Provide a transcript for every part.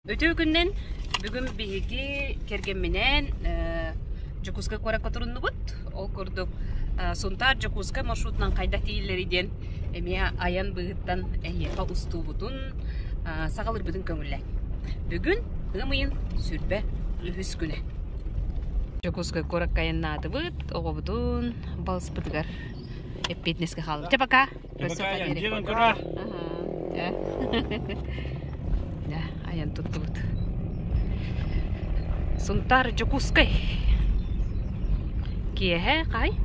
Үтүө күнүнэн бүгүн биһиги кэргэмминээн Дьокуускай куоракка туруннубут. Ол курдук Сунтаар-Дьокуускай маршрутунан хайдах тиийиллэрий диэн эмиэ айан быыһыттан эһиэхэ устуубутун, саҕалыырбытын көҥүллээҥ. Бүгүн ыам ыйын 23 күнэ. Дьокуускай куоракка айаннаатыбыт, оҕобутун балыспытыгар эппиэтинэскэ хааллыбыт. Чэ, пока! Айан туттубут. Сунтаар Дьокуускай. Киэһэ хай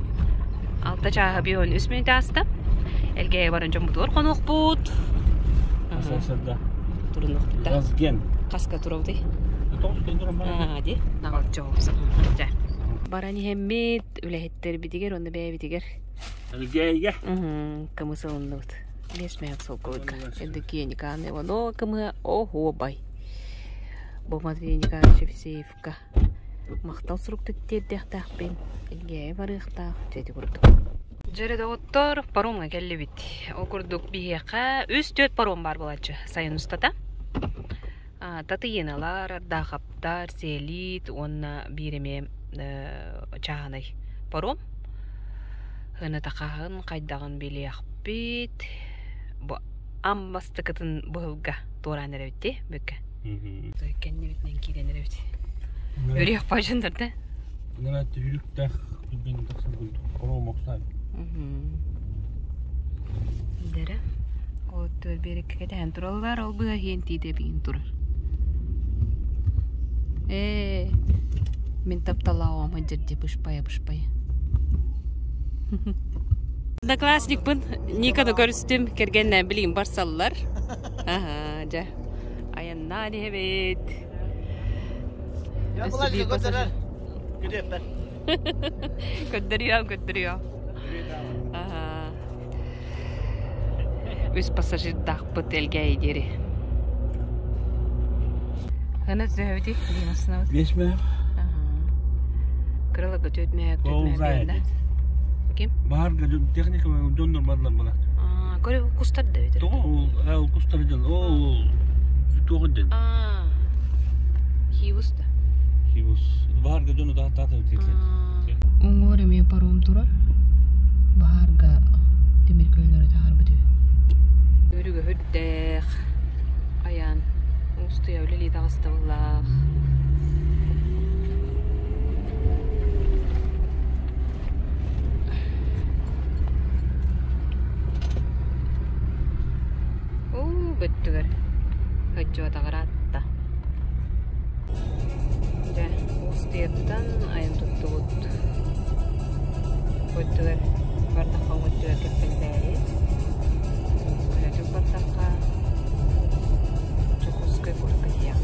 6 чааһа 53 мүнүүтэ ааста. Элгээйи баран дьоммутугар хонуохпут. Турунуохпут да. Хаска турабытый? Аа, ди. Баран иһэммит үлэһиттэрбитигэр уонна бэйэбитигэр Элгээйигэ. Кымыс ылынныбыт. 5 мөһөк солкуойга. Евдокия Николаевна Иванова кымыһа оһуобай. Бу Матвей Николаевич Евсеевка махтал сурук тиэрдиэхтээхпин. Элгээйи барыахтаах. Дьэ ити курдук. Дьэ доҕоттор, паромҥа кэллибит. Ол курдук биһиэхэ 3-4 паром баар буолааччы сайын устата. Татыйыналар, Ардаахаптар, Сиэлиит уонна биир эмиэ чааһынай паром. Һыанатахаһын хайдаҕын билиэхпит. Бу ам бастакытын быһылга туораан эрэбит дии бүккэ. Кэннибитинэн киирэн эрэбит. Үрүөх божундар да. Нара түһүлүктээх түргэн тахсар курдук паром охсаан. Дэрэ. Ол түөр биэрэккэ кэтэһэн тураллар, ол быа иһин тиитэ биин турар. Ээ, мин тапталаах оҕом дьирди бышпая-бышпая. Одноклассникпын Никаны көрүстүм, кэргэннээн билигин барсаллар. Аха, дьэ, айаннаан иһэбит. Өссө биир пассажир. Көрдөрүөм, көрдөрүөм. Үс пассажирдаахпыт Элгээйи диэри. Хана төһөбүтүй? Динаснабыт. 5 мөһөк. Кыраларга 4 мөһөк, 4 мөһөк беренде. Ким? Баарга техника дьоннор барлар була. Көрө кустар да бит. Тоҕо ол кустар дьон ол туох дьон. Хивус да. Хивус. Баарга дьону таата Уҥуор эмиэ паром турар. Баһаарга тимир көлөлөрү таһаарбыт үһү. Өрүгө үрдээх айаан устуйа үлэлии таҕыстабыллаах. Уу бөттүгэр һөддьуотаҕыраатта. Дьэ, Уустуйаттан айан туттубут. Өттүгэр бардахха өттүгэр кэппэллээри. Көнөтүк бардахха Дьокуускай курдук тиийэҕин.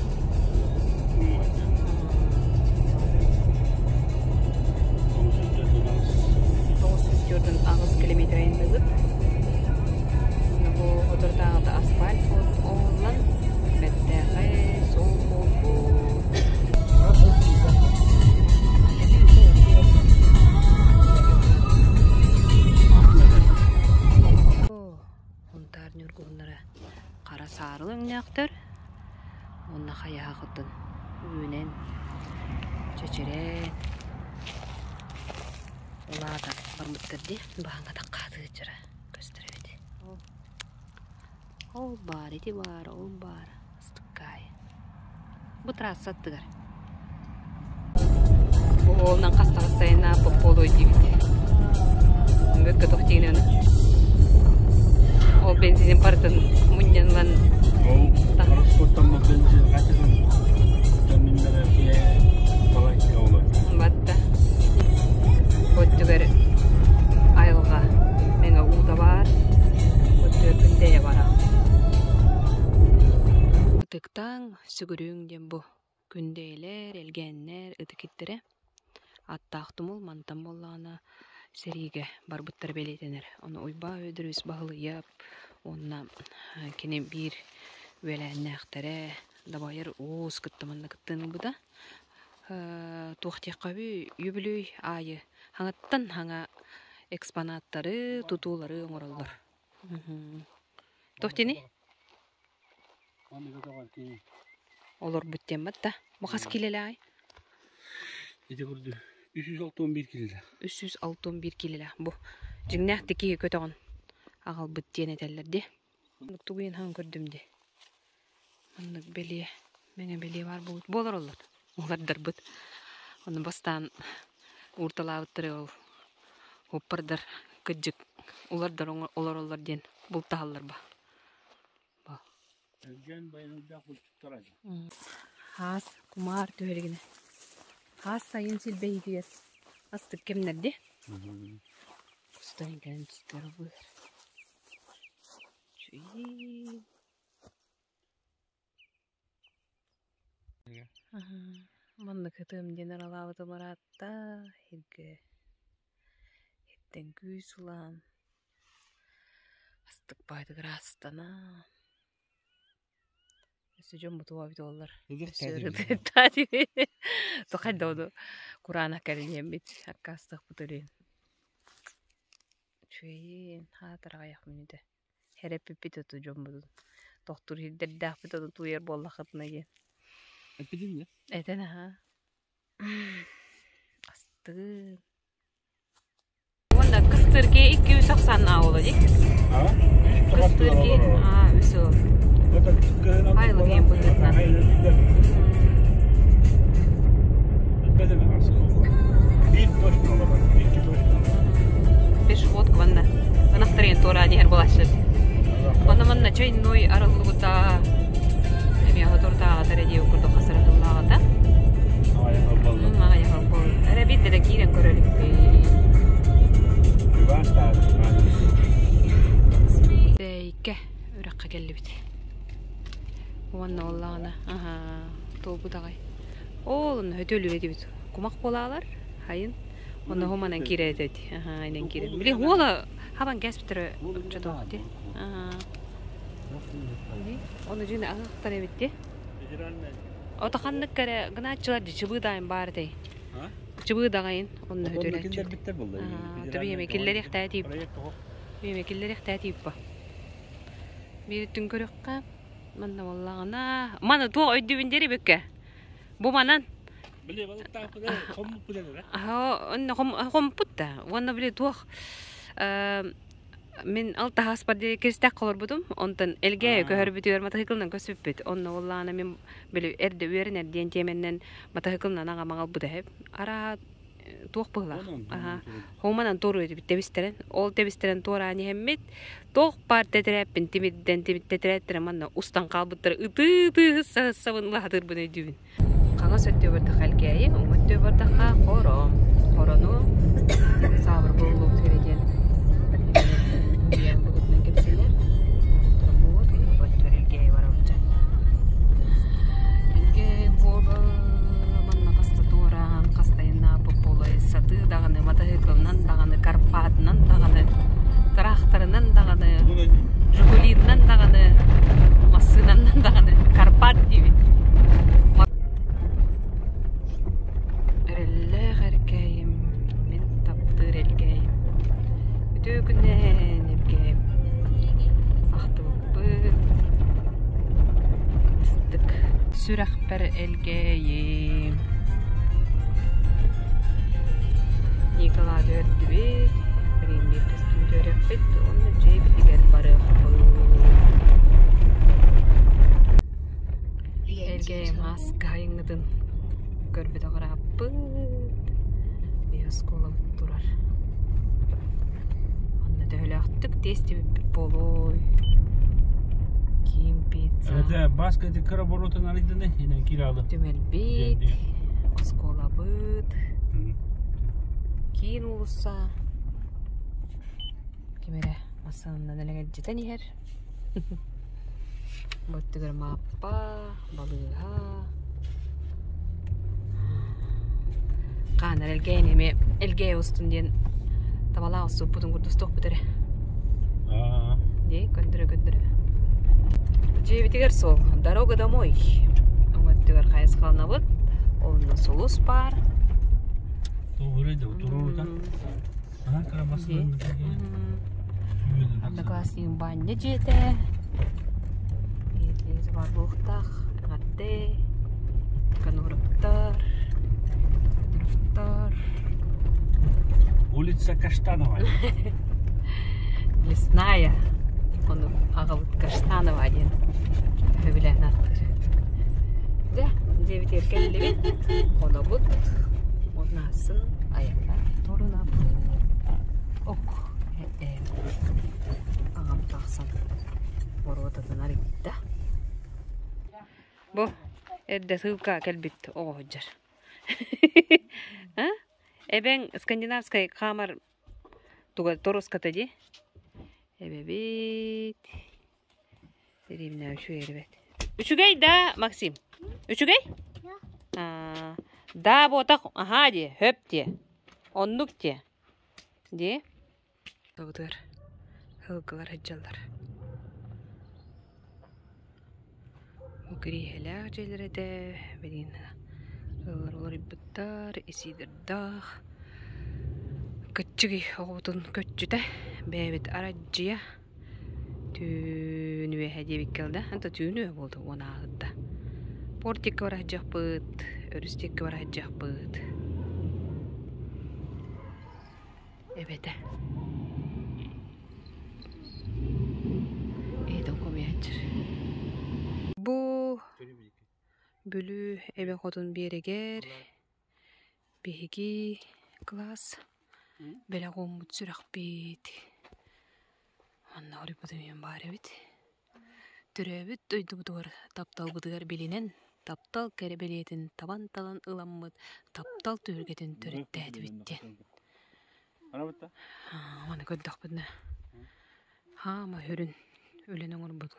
948 километр айанныыбыт. Бу соторутааҕыта асфальт оҥоһуллан бэртээхэй суол буолбут. Хунтаар ньургуһуннара хара саарыл өҥнөөхтөр уонна хайаһахытын үүнэн чэчирээн улаатан барбыттар дии баһаҥҥа таккаатыычара көстөр эбит ол баар ити баар ол баар астыккаайы бу трасса аттыгар Оһуолунан хас таҕыстайына поппуолуой диибит. Бөккө тохтиинэн ол бензинин барытын мунньан ылан Ол расходтаммыт бензин хачытын дьоннуннара балайка олор. Батта. Өттүгэр айылҕа мэҥэ уута баар. Өттүгэр күндэйэ бара. Ытыктааҥ, сүгүрүҥ диэн бу Күндэйэлэр, элгээннэр, ытык иттэрэ Аттаах тумул мантан буоллаҕына сэриигэ барбыттара бэлиэтэнэр. Ону Уйбаа Өдөрүс баһылыйап уонна кини биир үөлээннээхтэрэ Дабайар Уус кытта манна кыттыыны ылбыта. Туох диэххэ үбүлүөй аайы хаҥаттан хаҥа экспонаттары, тутуулары оҥороллор. Туох диэний? Олорбут диэн да. Бу хас киилэлээҕий? Ити курдук 361 киилэлээх. 361 киилэлээх. Бу дьиҥнээх киһи көтөҕөн аҕалбыт диэн этэллэр дии. Оннук тугуйан хаан көрдүм дии. Маннык бэлиэ, мэҥэ бэлиэ баар буолбут. Буолар оллор. Улардарбыт. Ону бастаан уурталаабыттары ол уппардар кыдьык улардар олороллор диэн бултаһаллар ба. Элгээн байанайдаах булчуттар adi. Хаас кумаар түһэригинэ. Хаас сайын силбэһиитигэр астык кэмнэрди. Кустан кэлэн түстэр быар. Чүйин. Маннык ытыам диэн аралаабытым ыраатта, иһиргэ иһиттэн күүс ылан, астык баайдык ыраастанан. Өссө дьон бутуга эбит буоллар. Тухай да ону кураанах кэлиниэммит аккаастыахпыт өрүөн. Үчүгэйин, хаатар аҕыйах мүнүүтэ. Эрэппиппит оту дьоммутун тохтуур сирдэрдээхпит ону тууйар буоллаххытына диэн. Эппитиҥ да? Этэн аһаа. Астыгын. Уонна кыстырги 200 ахсааннаах буолуо дии. Кыстырги аа үс ол. Айлыгын быһыытынан. Биир точно олорор, икки точно олорор. Пешеход кыбанна. Ынахтарын туораан иһэр буолааччы. Онно манна чайной арыллыбыта эмиэ хотуртааҕыта эрэ диэбит курдук хасырыһыллааҕыта. Аҕыйах буолла. Эрэ биирдэ да киирэн көрө иликпин. Бэйкэ үрэххэ кэллибит. Уонна буоллаҕына, аһаа, туолбут аҕай. Ол онно өтөлүө этибит. Кумах буолаалар, хайын. Онно хуманан киирэр этэ. Аһаа, инэн киирэр. Били уола хабан кээспиттэрэ чотоох дии. Аһаа. Ону дьиҥэ аһыахтар эбит дии. Ото ханнык эрэ гынааччылар дии чыбыыдаайын баар этэй. Чыбыыдаҕайын онно өтөлөөччү. Төбү киллэриэхтээ тиип. Биэме киллэриэхтээ тииппа. Биир көрүөххэ манна буоллаҕына маны туох өйдүүбүн диэри бүккэ. Бу манан Били балыктаахпыта хоммуппут эрэ. Онно хомпут да. Уонна били туох мин алтаһаспар диэри киристээх холорбутум. Онтон Элгээйи көһөрбүтүгэр матаһыкылынан көспүппүт. Онно буоллаҕына мин били эрдэ үөрэнэр диэн тиэмэннэн матаһыкылынан аҕам аҕалбыта үһү. Араа туох быһыылаах. Аха. Хоуманан туоруо этибит тэбистэрэн. Ол тэбистэрэн туораан иһэммит туох баар тэтэрээппин тимирдэн тэтэрээттэрэ манна устан хаалбыттара ытыы-ытыы саһыссабын ылаһатыырбын өйдүүбүн. Хаҥас өттүгэр бардахха Элгээйи, уҥа өттүгэр бардахха Хоро. Хорону саабыр буллубут эрэ диэн үүйээн быһыытынан кэпсэнэр. Турбут, өттүгэр Элгээйи барабыт. Элгээйи буола манна хаста туораан, хастайыннааппыт буолай сатыы даҕаны, матаһыыкылынан даҕаны, Карпатынан даҕаны, тыраахтарынан даҕаны, Жигулинынан даҕаны, массыынанан даҕаны Карпат диибит. Эрэллээх эркээйим, мин таптыыр Элгээйим. Үтүө күннээн Элгээйим. Ахтыбыппыт. Ыстык. Сүрэхпэр Элгээйим. Николай түһэрдибит, Риммир көстүүн түһэриэхпит уонна дьиэбитигэр барыахпыт. Элгээйим ааска айыҥҥытын көрбөтөх ырааппыт. Биһи оскуолабыт турар. Онно төһөлөөхтүк тиэстибиппит буолуой? Киин пицца. Это баска эти кыра боротун арыйдыны, инен киралы. Түмэлбит, оскуолабыт, киин уулусса. Ким эрэ массыынанан элэгэлдьитэн иһэр. Бу өттүгэр Мааппа, балыыһа. Хаанар Элгээйин эмиэ Элгээйи устун диэн табалаах уступпутун курдук устуохпут эрэ. Дии, көрдөрө-көрдөрө. Дьиэбитигэр суол. Дорога домой. Оҥо өттүгэр хайысхаланабыт. Онно сулус баар. Одноклассник баня дьиэтэ. Бар буолуохтаах. Эҕэрдэ. Улица Каштанова. Лесная. Ону аҕабыт Каштанова диэн сөбүлээн ааттыыр. Дьэ, дьиэбитигэр кэллибит, хонобут, уоннаасын айаҥҥа турунабыт. Ок, аҕам тахсан боруотатын арыйда. Бу эрдэ сыылка кэлбит оҕо сылдьар. Эбэҥ скандинавскай хаамар туга торуоската дии. Эбэбит. Дэриэбинэ үчүгэй эбэт. Үчүгэй да, Максим? Үчүгэй? Да буотах, аһаа дии, хөп дии. Оннук дии. Дии. Табытыгар һылгылар сылдьаллар. Бу кириэһэлээх дьиэлэр этэ, билигин ыаллар уларыйбыттар, Исидордаах кыччыгый оҕобутун көччүтэ, бэйэбит арадьыйа түүн үөһэ диэбиккэ да, anta түүн үөһэ буолда уон ааһытта. Портикка бара сылдьыахпыт, өрүс диэки бара сылдьыахпыт. Эбэтэ Эйдон хомуйааччы Бу Бүлүү эбэ хотун биэрэгэр биһиги кылаас бэлэх ууммут сүрэхпит манна хоруйбутун үйэн баар эбит Төрөөбүт дойдубутугар тапталбытыгар билинэн, таптал кэрэ бэлиэтин табан талан ыламмыт таптал түһүлгэтин төрүттээтибит диэн. Маны көрдөхпүтүнэ хаама сүрүн үлэни оҥорбут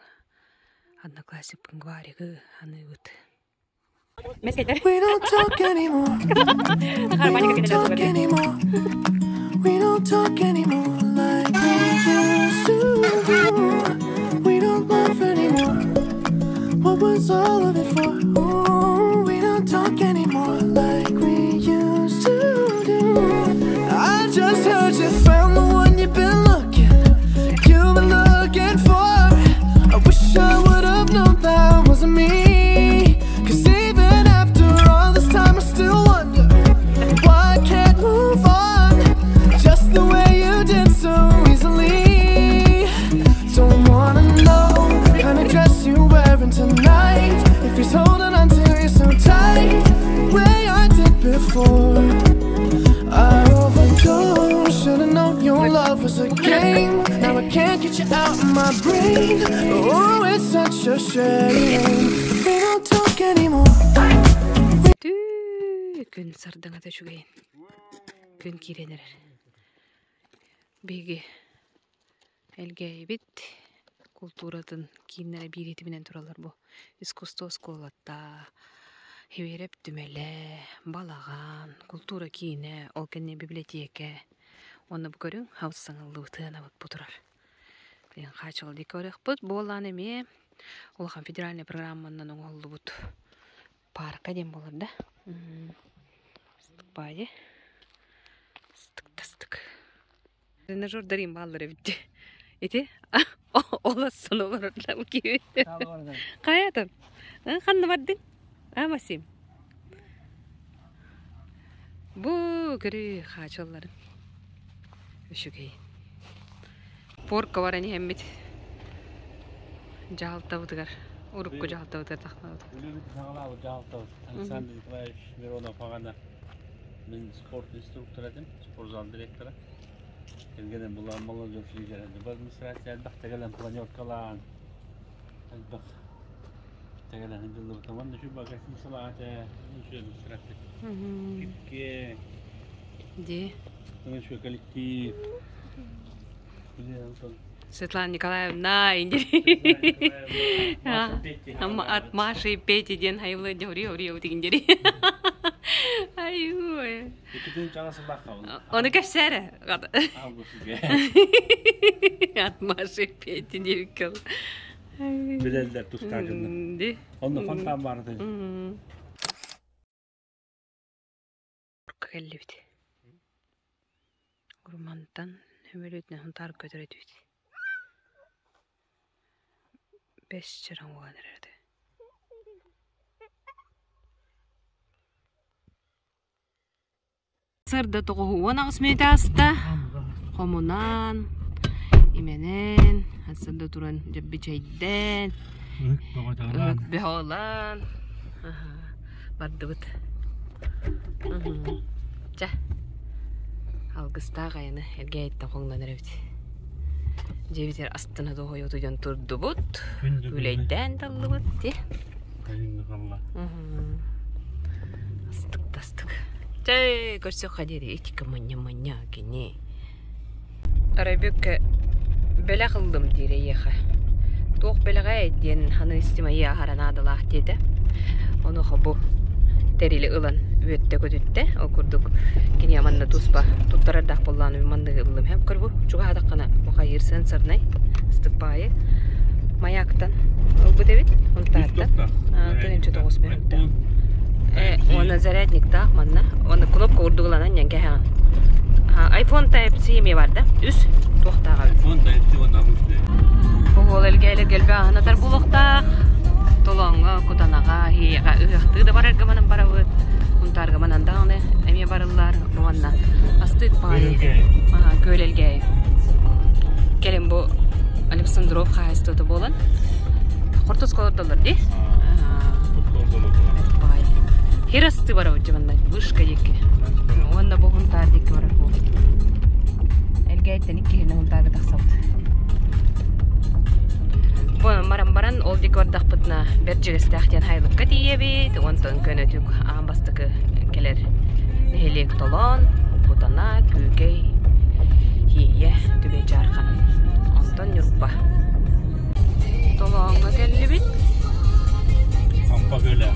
одноклассникпын Гваригы аныыбыт. We don't talk anymore. We don't talk anymore. We don't talk anymore like we used to do. We don't laugh anymore. What was all of it for? Ooh, we don't talk anymore like we used to do. I just heard you found the one you've been looking. You've been looking for. I wish I would have known that wasn't me. Cause even after all this time, I still wonder why I can't move on just the way you did so easily. Don't wanna know the kind of dress you're wearing tonight. If he's holding on to you so tight, the way I did before. I overdosed. Should've known your love was a game. Now I can't get you out of my brain. Oh, it's such a shame. We don't talk anymore. Түү күн сардаҥата үчүгэйин. Күн киирэн эрэр. Биһиги Элгээйибит култууратын кииннэрэ биир итиминэн тураллар бу. Искусство оскуолата, Хибиэрэп түмэлэ, балаҕан, култуура киинэ, ол кэннэ библиотека. Уонна бу көрүҥ хабыс саҥаллыбыт сыанабыт бу турар. Билигин хаачылы диэки барыахпыт. Буолаан эмиэ улахан федеральнай программанан оҥоһуллубут паарка диэн буолар да. Ыстык баайы. Ыстык да ыстык. Тренажердарым бааллар эбит дии. Ити олоссон олорор киһи. Хайатын? Ханна бардыҥ? А, Максим? Бу көрү хаачылларын. Үчүгэй. Порка баран иһэммит дьаһалтабытыгар, урукку дьаһалтабытыгар тахтабыт. Үлэбит саҕалаабыт дьаһалтабыт Александр Николаевич Миронов аҕана мин спорт инструктора этим, спортзал директора. Кэргэним була молодежь лидера. Администрация элбэх тэгэлэн планеркалаан, элбэх тэгэлэн дьыллыбыта. Уонна үчүгэй гостиницалаах этэ, үчүгэй администрация. Кипке. Ди. Үчүгэй коллектив. Светлана Николаевна, От Маши и Пети диэн хайылы дьори ори тигиндери. Ай Ону кэпсээрэ. От Маши и Пети диэбиккэ. Билэллэр тустаах дьоннор. Онно фонтан баар этэ. Кэллибит. Урмантан сөмөлүөтүнэн Сунтаар көтөр этибит. Бэс чараҥ буолан эрэр этэ. Сарсыарда 98 мүнүүтэ ааста. Хомунан, имэнэн, сарсыарда туран дьэббичэйдээн, ыһык бөҕөлөөн бардыбыт. Чэ, алгыстаах айаны эргээйиттэн хоҥнон эрэбит. Дьиэбитигэр астына дуоһуйа утуйан турдубут, күүлэйдээн таллыбыт дии. Астык да астык. Чэй, көрсүөххэ диэри итики манньа-манньа кини. Арайбыкка бэлэх ыллым диир эйиэхэ. Туох бэлэҕэ диэн ханы истимайы аһара наадалаах диэтэ. Онуоха бу тэрили ылан үөттэ көтүттэ. Ол курдук кини манна туспа туттарардаах буоллаҕына манныгы ыллым. Һэм көрбу чугаһаатаххына бу хайыыр сенсорнай ыстык баайы маяктан ылбыт эбит. Онтаартан 1009 мүнүүттэ. Уонна зарядниктаах манна. Уонна кнопка урдугуланан ньэн кэһэҕин. iPhone Type-C эмиэ бар да? Үс туохтааҕа. iPhone Type-C уонна обычный. Оһуол элгээли гэлбэ аһынатар буолуохтаах. Толооҥҥо, Кутанаҕа, Иэйэҕэ ыһыахтыы да барарга манан барабыт. Хунтаарга манан даҕаны эмиэ барыллар. Уонна астык баҕайы. Күөл Элгээйи. Кэлин бу Александров хаһаайыстыбата буолан хортуска олордоллор дии. Хир асты барабыт дьыбанна вышка диэки. Уонна бу Хунтаар диэки барар буол. Элгээйттэн иккиһинэ Хунтаарга тахсабыт. Бу баран баран ол диэки бардахпытына Бэрдьигэстээх диэн хайылыкка тиийэбит. Онтон көнөтүк аан бастакы кэлэр нэһилиэк Толоон, Кутана, Күүкэй, Иэйэ, Түбэй Дьаархан. Онтон Ньурба. Толооҥҥо кэллибит. Ампа көлө.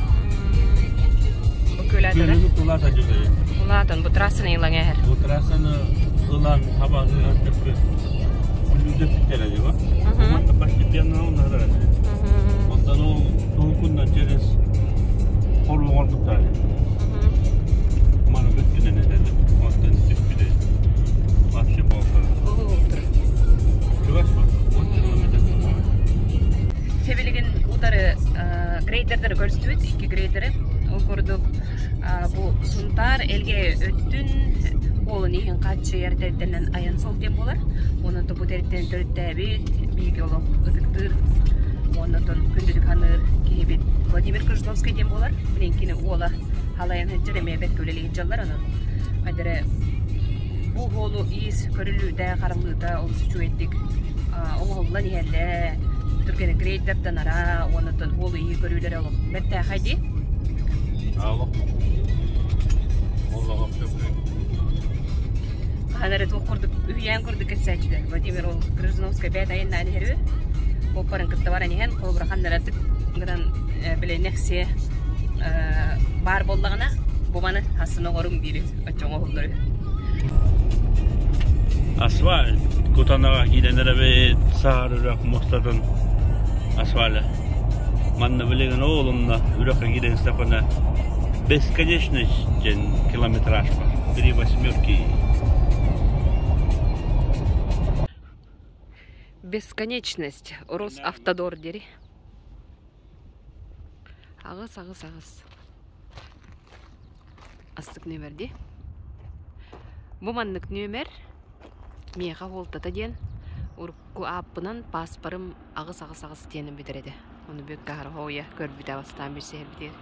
Бу көлө Көлөнү тулата дьүлэй. Улаатан бу трассаны ылан эһэр. Бу трассаны ылан хабаҕы төппү. Күлүүдэп бүтэрэ дьэ. Манна постепенно оннарар. Онтон ол туһукунна через хору оҥорбуттар. Маны бүттүнэн этэллэр. Онтон түспүтэ. Вообще болсар. Чугас ба? 10 километр. Себилигин утары грейдердери көрүстүбүт, икки грейдери. Ол курдук бу Сунтаар элге өттүн уолун иһин хааччыйар тэрилтэнэн айан сол диэн буолар. Онон бу тэрилтэн төрүттээбит, биһиги олох ытыктыыр, оннотон күндүтүк ханыыр киһибит Владимир Крыжновский диэн буолар. Билин кини уола халайан сылдьар эмиэ бэркэ үлэлии сылдьаллар онон хайдары бу уолу иис көрүллүүтэ, хараллыыта олус үчүгэйдик оҥоһуллан иһэллэр. Түргэн грейдерданара, уоннатан уолу иһи көрүүлэрэ олох бэртээхэй дии. Олох. Олох Хаһан эрэ туох курдук үһүйээн курдук кэпсээччилэр. Владимир ол Крыжиновскай бэйэтэ айаннаан иһэр үһү. Оппарын кытта баран иһэн, холобура ханна эрэ гынан били нэксиэ баар буоллаҕына, бу маны хассына оҥоруҥ диир оччоҕо оһоллор үһү. Асфальт Кутанаҕа киирэн эрэбит, саһар үрэх муостатын асфальа. Манна билигин оолунна үрэххэ киирэн истэххинэ бесконечность диэн километраж бар. Три восьмерки. Бесконечность. Росавтодор дири. Аҕыс, аҕыс, аҕыс. Астык нүөмэр дии. Бу маннык нүөмэр миэхэ суолтата диэн урукку ааппынан пааспарым аҕыс аҕыс аҕыс диэнин бүтэр этэ. Ону бүккэ аһара хоһуйа көрбүтэ бастаан билсиһэрбитигэр.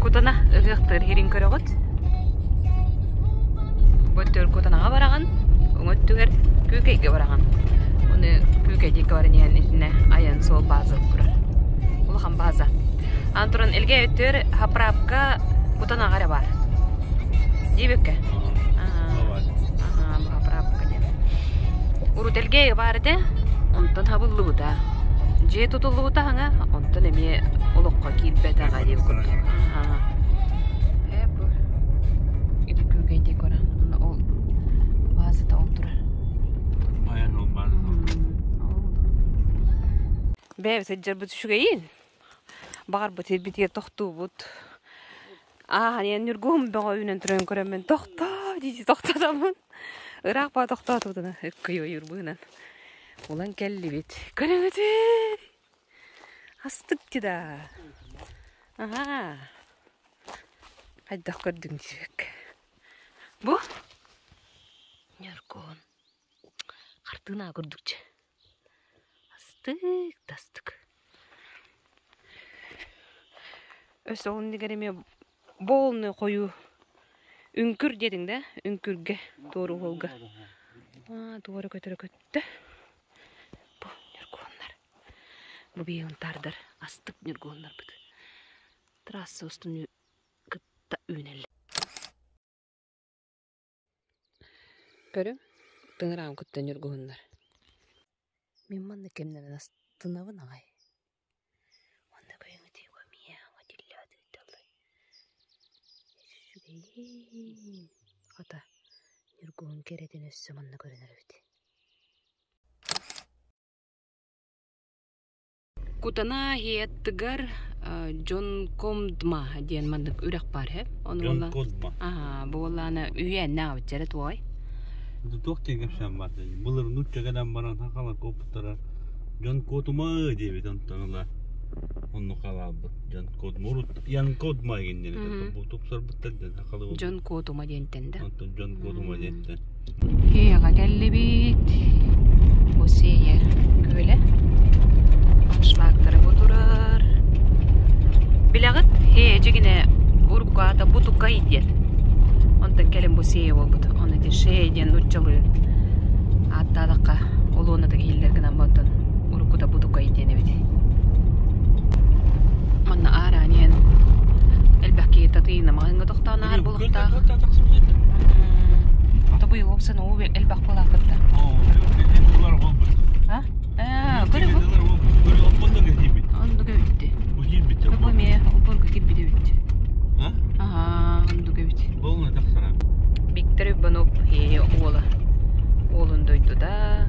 Кутана ыһыахтыыр иһирин көрөҕүт. Бу өттүгэр Кутанаҕа бараҕын, уҥа өттүгэр Күүкэйгэ бараҕын. Ону Күүкэй диэки баран иһэн итиннэ айан суол бааза турар. Улахан бааза. Аны туран Элгээйи өттүгэр Хаправка Кутанаҕа эрэ баар. Диэбиккэ? Аhaa, бу Хаправка диэн. Урут Элгээйи баар этэ, онтон хабыллыбыта. Дьиэ тутуллубута хаҥа, онтон эмиэ олоххо киирбэтэҕэ диэн курдук. Ээ бу ити күүгэйдии көрөн онно ол баазата ол турар. Айан ол баазата. Бэйэбит сылдьарбыт үчүгэйин. Баҕарбыт ирбитигэр тохтуубут. Ааһан иһэн Ньургуһун бөҕө үүнэн туран көрөммүн тохтоо дии тохтотоммун. Ыраах баа тохтоотубутуна ыккый ойуур быһынан улан кэллибит. Көрөҥүтүй! Астык да. Аһаа. Хайдах көрдүҥ диэбэккэ. Бу Ньургуһун. Хартыына курдукча. Астык да астык. Өссө ол иннигэр эмиэ буолны хойуу үҥкүр диэтиҥ да үҥкүргэ туору уһулга. Аа туора көтөрө көттө. Бу ньургуһуннар. Бу биһи астык ньургуһуннарбыт. Трасса устун кытта үүнэллэр. Көрүҥ, тыҥыраҕым кытта ньургуһуннар. Мин манна кэмнэнэн астынабын аҕай. Уонна көйүҥүтүйгө миэхэ тиллээтыйталлай. Үчүгэйин. Хата, ньургуһун кэрэтин өссө манна көрөн эрэбит. Кутана иһиэттигэр Дьон Комдма диэн маннык үрэх баар һэ. Ону Дьон буолла Кодма. Аа, буоллаана үһүйээннээх эбит туой. Туох диэн кэпсээн баар Былыр нуучча кэлэн баран сахалар куоппуттара дьон куотума диэбит онтон ыла онну халаалбыт дьон куотума урут Ян Кодма диэн бу тупсарбыттар диэн сахалыы Дьон куотума диэнтэн да. Онтон дьон куотума диэнтэн. Киэҕэ кэллибит. Бу сиэйэ күөлэ. Аншлагтара бу турар. Билэҕит, һээ дьигинэ урукку аата Бутукай диэн. Онтон кэлин бу сиэйэ буолбут. Ону ити шее диэн нууччалыы ааттаатахха олуонатык иһиллэр гынан онтон уруккута Бутукай диэн эбит. Манна аараан иһэн элбэх киһи татыйына маҕаһыыҥҥа тохтоон ааһар буолуохтаах. Тобуй уопсан уу элбэх буолаахпытта. А? Аа, көрө бу. Оннук эбитти. Бу эмиэ упорга кирбит эбит. Аха, оннук эбит. Виктор Иванов уола. Уолун дойдуда.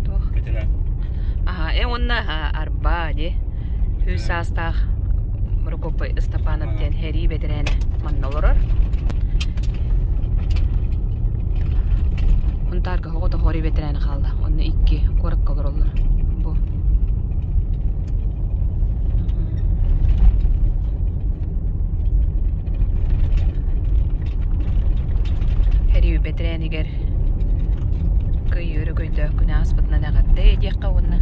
Туох? Аха, э уонна арба дии. Үс саастаах Прокопий Ыстапанов диэн сэрии бэтэрээнэ манна олорор. Хунтаарга оҕото хори бэтэрээнэ хаалла. Онно икки куоракка олороллор. Бу. Сэрии бэтэрээнигэр кыайыы өрөгөйдөөх күнэ ааспытынан эҕэрдэ диэххэ уонна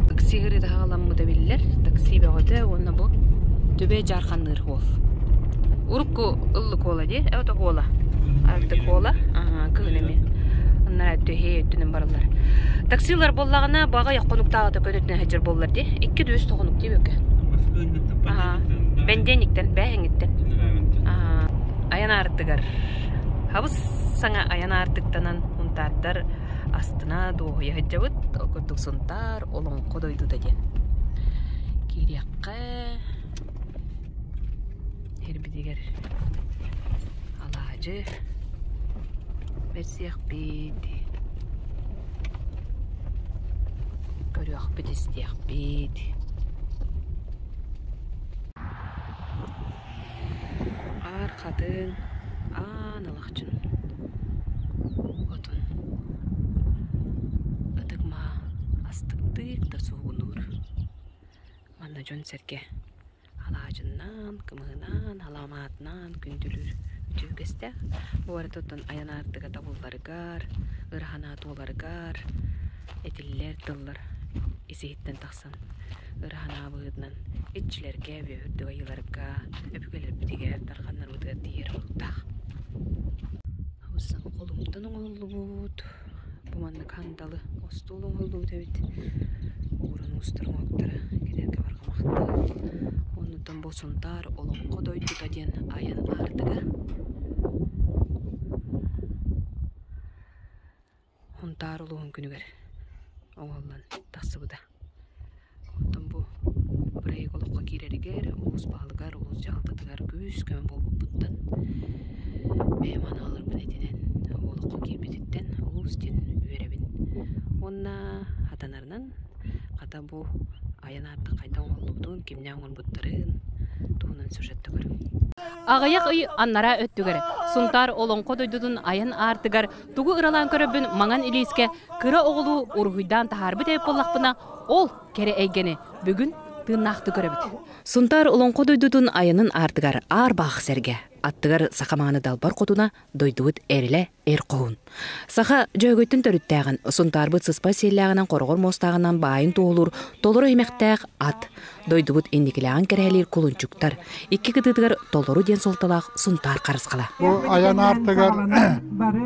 такси ыарыыта хаҕаламмыта биллэр. Такси бөҕөтө уонна бу Түбэй дьаарханныыр уол. Урукку ыллык уола дии, это уола. Артык уола, кыһын эми. Аннара өттү өттүнэн бараллар. Таксилар буоллаҕына баҕа хонуктааҕыта көнөтүнэн сылдьар буоллар дии. Икки дүөс хонук дии бөкө. Бэндиэниктэн, бээһиҥиттэн. Айан аартыгар хабыс саҥа айан аартыктанан унтаардар астына дуоһуйа сылдьабыт. Ол курдук Сунтаар Олоҥхо дойдута диэн. Киириэххэ Эрбитигэр алаадьы бэрсиэхпит, көрүөхпүт-истиэхпит. Аар хатыҥ, аан алахчын отун ытык маа астыктык да суугунуур. Манна дьон-сэргэ алаадьыннаан, кымыһынаан, аламаатынаан күндүлүүр үтүө үгэстээх. Бу барыта оттон айан аартыга табылларыгар, ыра санаа туоларыгар этиллэр тыллар ис-иһиттэн тахсан ыра санаа быһыытынан иччилэргэ, үөһүрдүк айыыларга, өбүгэлэрбитигэр, дарханнарбытыгар тиийэр оруктаах. Абыссан холумтан оҥоһуллубут Бу маннык хандалы остуол оҥоһуллубут эбит. Ууран уустар оҥоһуктара кинилэргэ барҕа махтал. Оннуттан бу Сунтаар Олоҥхо дойдута диэн айан аартыга. Сунтаар улууһун күнүгэр оҥоһуллан тахсыбыта. Оттон бу бырайыак олоххо киирэригэр, улуус баһылыгар, улуус дьаһалтатыгар күүс-көмө буолбуппуттан бэйэм анааларбын этинэн олоххо киирбититтэн олус диэн үөрэбин. Уонна хатанарынан хата бу айан аартык хайдах оҥоһуллубутун, кимнээх оҥорбуттарын туһунан сюжетта көрүҥ. Аҕыйах ый аннараа өттүгэр Сунтаар олоҥхо дойдутун айан аартыгар тугу ыралаан көрөрбүн маҥан илиискэ кыра оҕолуу уруһуйдаан таһаарбыт эбит буоллахпына, ол кэрэ эйгэни бүгүн тыыннаахтык көрөбүт. Сунтаар олоҥхо дойдутун айанын аартыгар аар-баах сэргэ, аттыгар саха мааны далбар хотуна дойдубут эрэлэ эр хоһун. Саха дьөһөгөйтөн төрүттээҕин, Сунтаарбыт сыспай сиэллээҕинэн хороҕор муостааҕынан баайын туоһулуур толору иһимэхтээх ат, дойдубут инникилээҕин кэрэһэлиир кулунчуктар, икки кытыытыгар толору диэн суолталаах Сунтаар харысхала. Бу айан аартыгар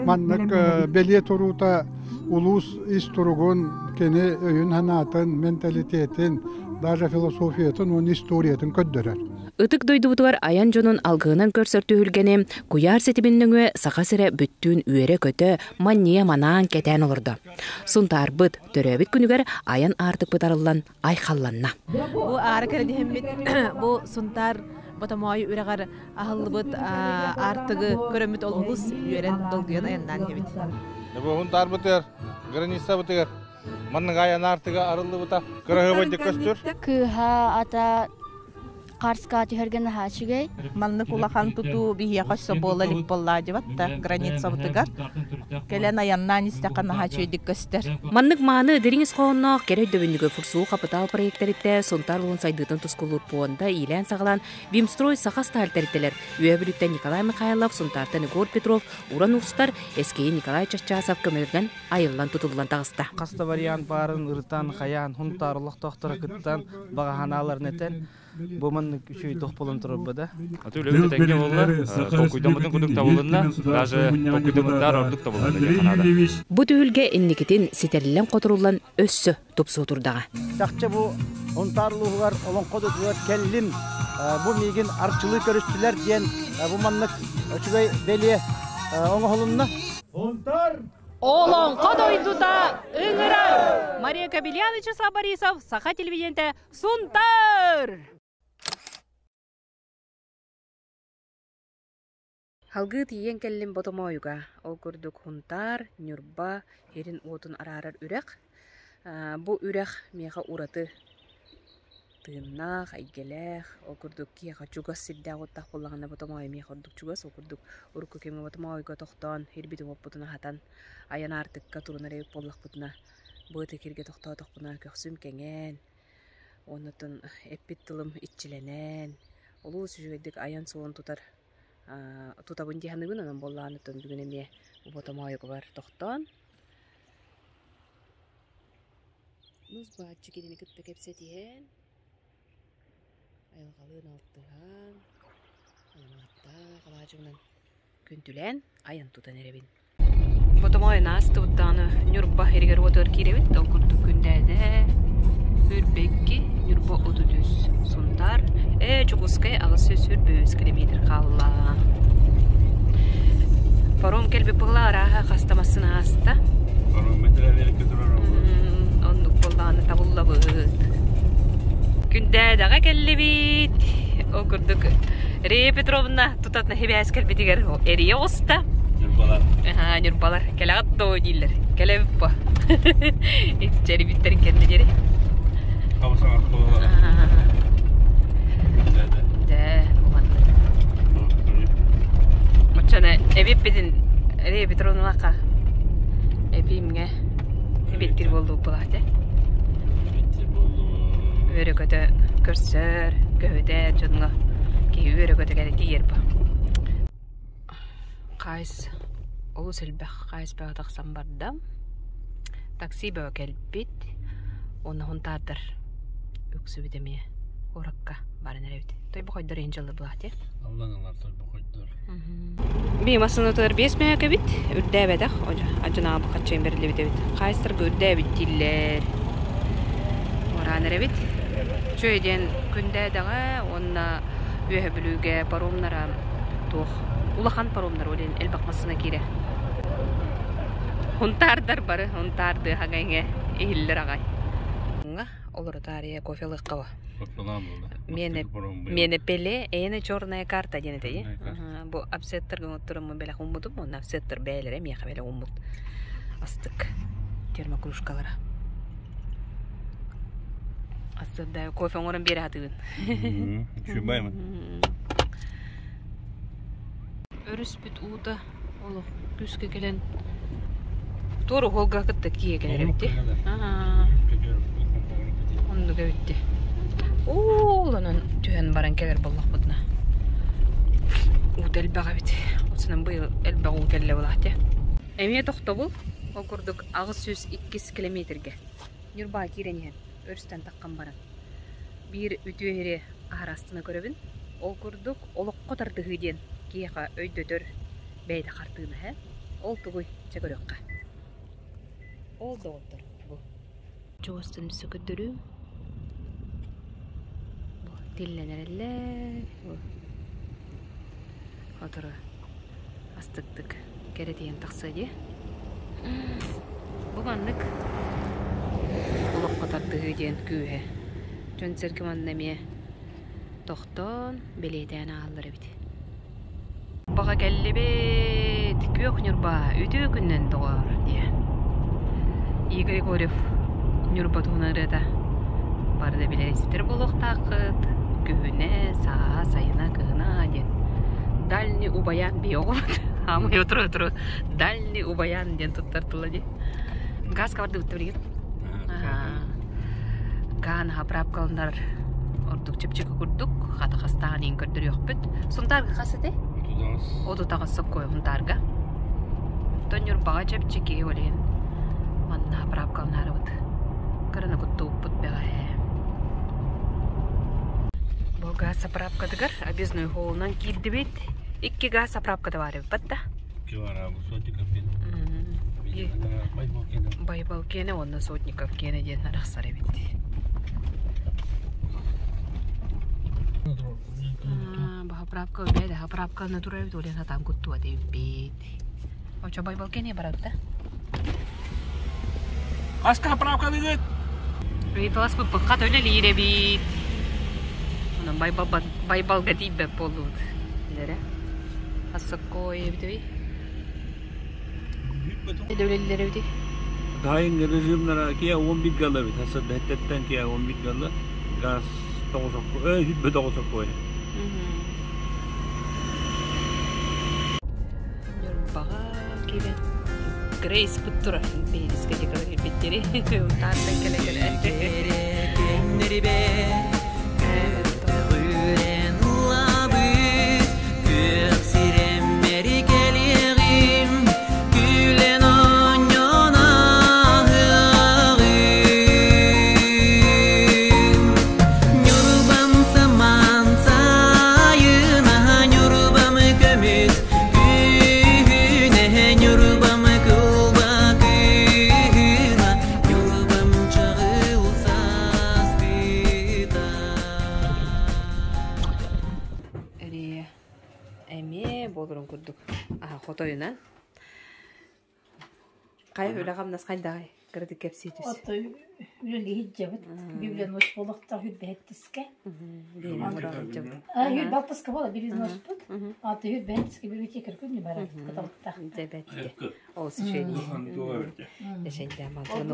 маннык бэлиэ туруута улуус ис туругун, кини өйүн-санаатын, менталитетин, даже философиятын уонна историятын көрдөрөр. Ытык дойдубутугар айан дьонун алгыһынан көрсөр түһүлгэни куйаар ситимин нөҥүө Саха сирэ бүттүүн үөрэ-көтө, манньыйа манаан кэтээн олордо. Сунтаарбыт төрөөбүт күнүгэр айан аартыкпыт арыллан айхалланна. Бу аара кэрэдиһэммит бу Сунтаар Ботомоой үрэҕэр аһыллыбыт аартыгы көрөммүт олус үөрэн долгуйан айаннаан иһэбит. Бу Сунтаарбытыгар, границабытыгар маннык айан аартыга арыллыбыта кыраһыабайдык көстөр. Кыыһа ата Карска түһэргэ наһаа үчүгэй. Маннык улахан тутуу биһиэхэ өссө буола илик буоллаадьыбат да границабытыгар. Кэлэн айаннаан истэххэ наһаа үчүгэйдик көстөр. Маннык мааны дириҥ ис хоһоонноох кэрэ өйдөбүнньүгү Фурсуу хапытаал проектэриттэ Сунтаар улуун сайдыытын тускулуур пуонда иилээн-саҕалаан Вимстрой Саха Сталь тэрилтэлэр Үөһэ Бүлүүттэн Николай Михайлов, Сунтаартан Егор Петров, Уран Уустар, Эскейи Николай Чаччасов көмөлөрүнэн айыллан тутуллан таҕыста. Хас да вариант баарын ырытан, хайаан, Һунтаар олохтоохторо кыттан, баҕа санааларын этэн, бу маннык үчүгэй туох буолан турарба да. Аты үлэбит этэҥҥэ буолла, толкуйдаммытын курдук табылынна, даже толкуйдаммыттаар ордук табылынна диэн санаада. Бу түһүлгэ инникитин ситэриллэн-хоторуллан өссө тупсуо турдаҕа. Чахчы бу Һунтаар улууһугар олоҥхо дойдутугар кэллим, бу миигин арчылыы көрүстүлэр диэн бу маннык үчүгэй бэлиэ оҥоһулунна. Һунтаар Олоҥхо дойдута ыҥырар! Мария Кобельян, Вячеслав Борисов, Саха телевидениетэ Сунтаар! Халгыы тиийэн кэллим Ботомоойуга. Ол курдук Һунтаар, Ньурба сирин-уотун араарар үрэх. Бу үрэх миэхэ ураты тыыннаах, эйгэлээх, ол курдук киһиэхэ чугас сирдээх уоттаах буоллаҕына Ботомоойу миэхэ ордук чугас. Ол курдук урукку кэмҥэ Ботомоойуга тохтоон ирбитин-уоппутун аһатан, айан аартыкка турунар эбит буоллахпытына, бу ытык сиргэ тохтоотохпуна көхсүм кэҥээн, оннуттан эппит тылым иччилэнэн, олус үчүгэйдик айан суолун тутар тутабын дии саныыбын. Онон буоллаҕына бүгүн эмиэ Ботомоойугар тохтоон Нус бааччы кинини кытта кэпсэтиһэн, айылҕалыын алтыһан, аламааттаах алаадьынан күндүлээн айан тутан эрэбин. Ботомой наастыбыт даҕаны Ньурба иригэр-уотугар киирэбит. Ол курдук Күндээдэ, Үрбэкки, Ньурба 33, Сунтаар, ээ Дьокуускай 825 километр хаалла. Паром кэлбит буолла арааһа хаста массыына ааста. Оннук буоллаҕына табыллабыт. Күндээдэҕэ кэллибит. Ол курдук Рея Петровна тутатына хибээс кэлбитигэр эрийэ оҕуста. Ньурбалар. Аһаа, ньурбалар. Кэлэҕит доо дииллэр. Кэлэбит по. Итчэрибиттэрин кэннэ диэри. Дэ, уһаннык. Оччону эбиппитин Рея Петровналаахха эбиимҥэ эбиэттиир буоллубут былаате. Үөрэ-көтө көрсөр, көһүтэр дьоҥҥо киһи үөрэ-көтө кэлэ тиийэр бу. Хаайыс олус элбэх хаайыс бөҕө тахсан барда. Такси бөҕө кэлбит. Уонна хунтаардар үксүбүт эмиэ куоракка баран эрэбит. Тойбохойдор иһин дьылы былаате. Аллаҥалар тойбохойдор. Би массыынатыгар 5 мөһөк эбит, үрдээбэтэх, адьынаабы хаччайын бэриллибит эбит. Хаайыстарга үрдээбит дииллэр. Уораан эрэбит. Үчүгэй диэн Күндээдэҕэ уонна Үөһэ Бүлүүгэ паромнара туох улахан паромнар ол иһин элбэх массыына киирэ. Хунтаардар бары хунтаардыы хаҥа иһиллэр аҕай. Олоро таарыйа кофе ылыахха Миэнэ пеле, эйэнэ черная карта диэн этэй. Бу апсеттарга оҥоттороммун бэлэх ууммутум, уонна апсеттар бэйэлэрэ миэхэ бэлэх ууммут. Астык термокружкалара. Астык кофе оҥорон биэрэ сатыыбын. Үчүгэй. Өрүспүт уута олох күүскэ кэлэн туора уһуолга кытта киэ кэлэр эбит. Оннук эбит. Ууланан түһэн баран кэлэр буоллахпытына. Уута элбэх эбит. Осунан быйыл элбэх уу кэллэ булаахте. Эмиэ тохтобул. Ол курдук 802 километрге. Ньурбаа киирэн иһэн өрүстэн таххан баран биир үтүө иһири аһарастына көрөбүн. Ол курдук олоххо тардыһыы диэн киһиэхэ өйдөтөр бэйэтэ хартыына һэ. Ол тугуй? Чэ көрүөххэ. Ол доҕоттор бу. Чугастан өссө көрдөрүүм. Бу тиллэн эрэллэр. Бу Отору астыктык кэрэтийэн тахсыа дии. Бу маннык олоххо тардыһыы диэн күүһэ. Дьон-сэргэ манна эмиэ тохтоон, бэлиэтээн ааһаллар эбит. Баҕа кэллибит, күөх Ньурба, үтүө күнүнэн доҕоор диэ. Игорь Егорев Ньурба туһунан ырыата бары да билэр истэр буолуохтааххыт. Күһүнэ, сааһа, сайына, кыһына диэн. Дальний Убаян бии оҕобут. Аамай отуру-отуру Дальний Убаян диэн туттар тыла дии. Газка бардыбыт билигин. Гаан заправкаланар ордук чэпчэки курдук хата хастаан иин көрдөрүөхпүт. Сунтаарга хас этэй? 38 соккой Сунтаарга. Оттон Ньурбаҕа чэпчэки ол иһин манна заправкаланаарыбыт. Кыраны куттууппут бэҕэһээ. Бу газ заправкатыгар объездной холунан киирдибит. Икки газ заправката баар эбит да. Байбал киэнэ уонна Сотников киэнэ диэн арахсар эбит. Заправка бэйэ заправканы турар эбит, ол сатаан куттуа эбит. Очо Байбал киэнэ барабыт да? Хаска заправкалыгыт? Ыйыталаспыппыт хат үлэлиир эбит. Онон Байбалга тиийбэт буоллубут. Билэрэ. Ассаккой эбитий? Үлэлиир эбитий? Дайын режимнара киэ 11 галла эбит. Хасса бэттеттен киэ 11 галла. Газ 9 9 Ньурбаҕа киирэн Грейс тура биһирискэ декорат ирбиттери тааттан кэлэ кэлэ Ньурбам самаан сайына Ньурбам көмүс күһүнэ Ньурбам кылба кыһына Ньурбам чаҕыл сааскыта Эрия эмиэ буоларын курдук аха хотойунан Хайа үлэ-хамнас хайдаҕый? Кыратык кэпсии түс. Отой үлэлии сылдьабыт. Библионос буолуохтаах үрбэһэттискэ. Үрбалтыска буола библионоспут. Аты үрбэһэттискэ библиотекарь күннү барар кыталыктаах. Дебетте. Ол сүшөйди. Эшенде мантыны.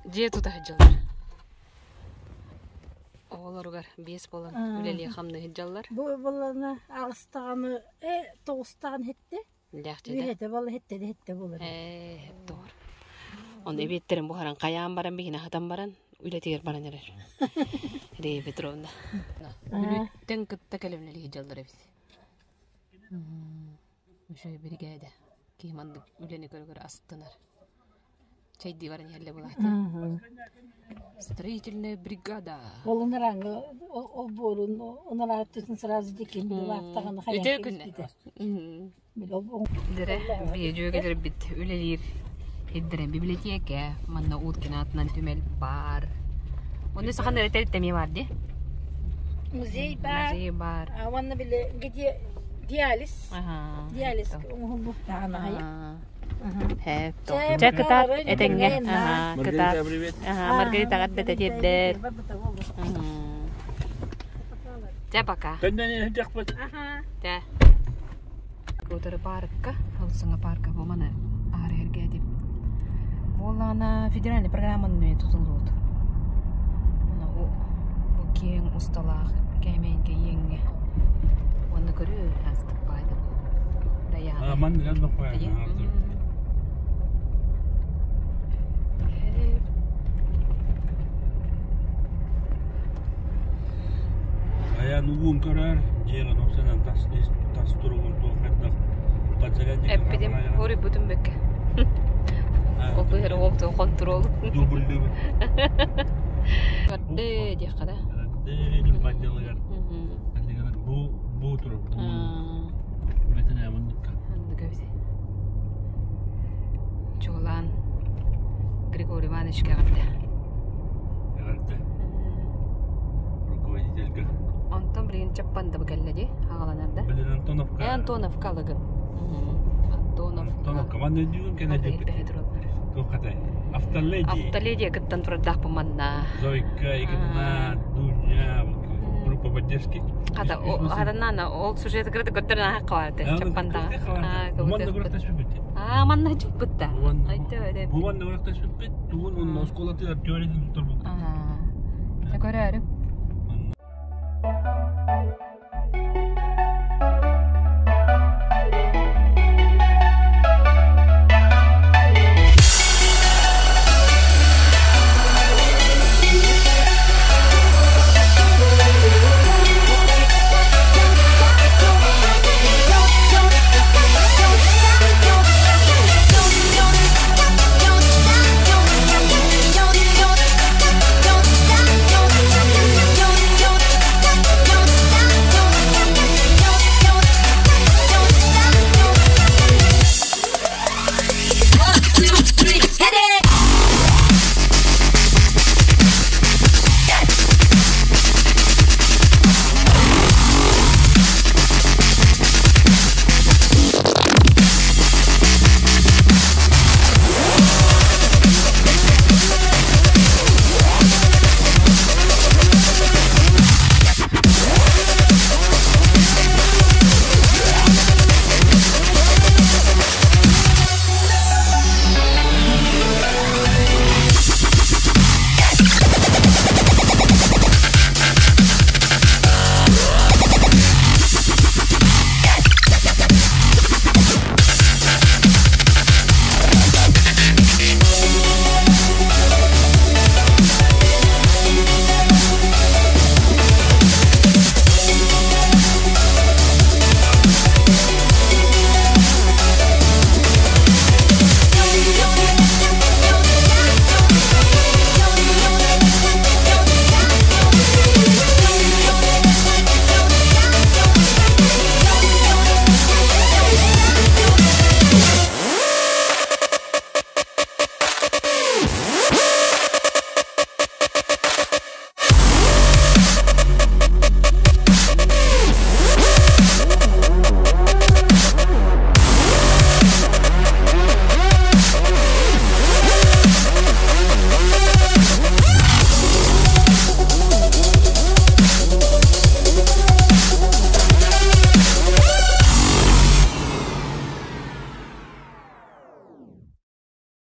Дьиэ тута сылдьаллар. Оҕолоругар биэс буолан үлэлии-хамныы сылдьаллар. Бу буоллаҕына аҕыстаҕаны, тоҕустаҕын иһиттэ. Үһэтэ буолла иһиттэ иһиттэ буолар. Ээ, доҕор. Ону эбиэттэрин буһаран хайаан баран биһини аһатан баран үлэтигэр баран эрэр. Рея Петровна. Бүлүүттэн кытта кэлэн үлэлии сылдьаллар эбит. Үчүгэй биригээдэ. Киһи маннык үлэни көрө-көрө астынар. Чэйдии баран иһэллэ булаата. Строительная бригада. Ол ынырааҥҥы ол буорун ыныраа өттүтүн сразу дикин билааттаҕына хайан Үтүө күннэ. Дэрэ биһи дьүөгэлэрбит үлэлиир сирдэрэ библиотека манна Уткин аатынан түмэл баар. Онно сахан эрэ тэрилтэ бар дии. Музей бар. Музей бар. Уонна били где диализ. Ага. Диализ оҥоһуллуохтааҕын аҕай. Чэ кытаат этэҥҥэ кытаат Маргарита эҕэрдэтэ тиэрдэр Чэ пока Чэ Кутары паркка Халсыңа парка бу маны аһары эргээтим Буоллаҕына федеральный программаны тутуллубут Бу киэҥ усталаах кээмэйгэ иэҥҥэ Онно көрүү астык баайды бу. Даяна. Маннык элбэх қоян. Айан угун көрөр, дьиэҕин оксанан тас тас туругун туох хайдах Эппитим, хоруйбутум бөккө. Ол быһыр уоптун контрол. Дубльдыбыт. Көрдө диэххэ да. Дьылыгар. Бу бу турук. Бэтэнэ манныкка. Маннык эбит. Чуолаан Григорий Ивановичка эҕэрдэ. Эҕэрдэ. Руководительга. Онтон билигин Чаппандабы кэллэ дии, аҕаланар да. Билин Антоновка. Э, Антоновка алыгын. Антоновка. Антоновка. Манна өйдүүгүн кэнэ диэбит. Туох хатай? Автоледи. Автоледи кыттан турардаахпын манна. Зойка, Игнат, Дуня, группа поддержки. Хата, хаданана ол сюжет кырды көрдөрөн аха кабарты. Чаппандаҕа. Манна көрөктөспүппүт. Аа, манна чуппут да. Айта Бу манна көрөктөспүппүт. Тугун онно оскуолатыгар теорияны турбуппут. Аа. Көрөөрү.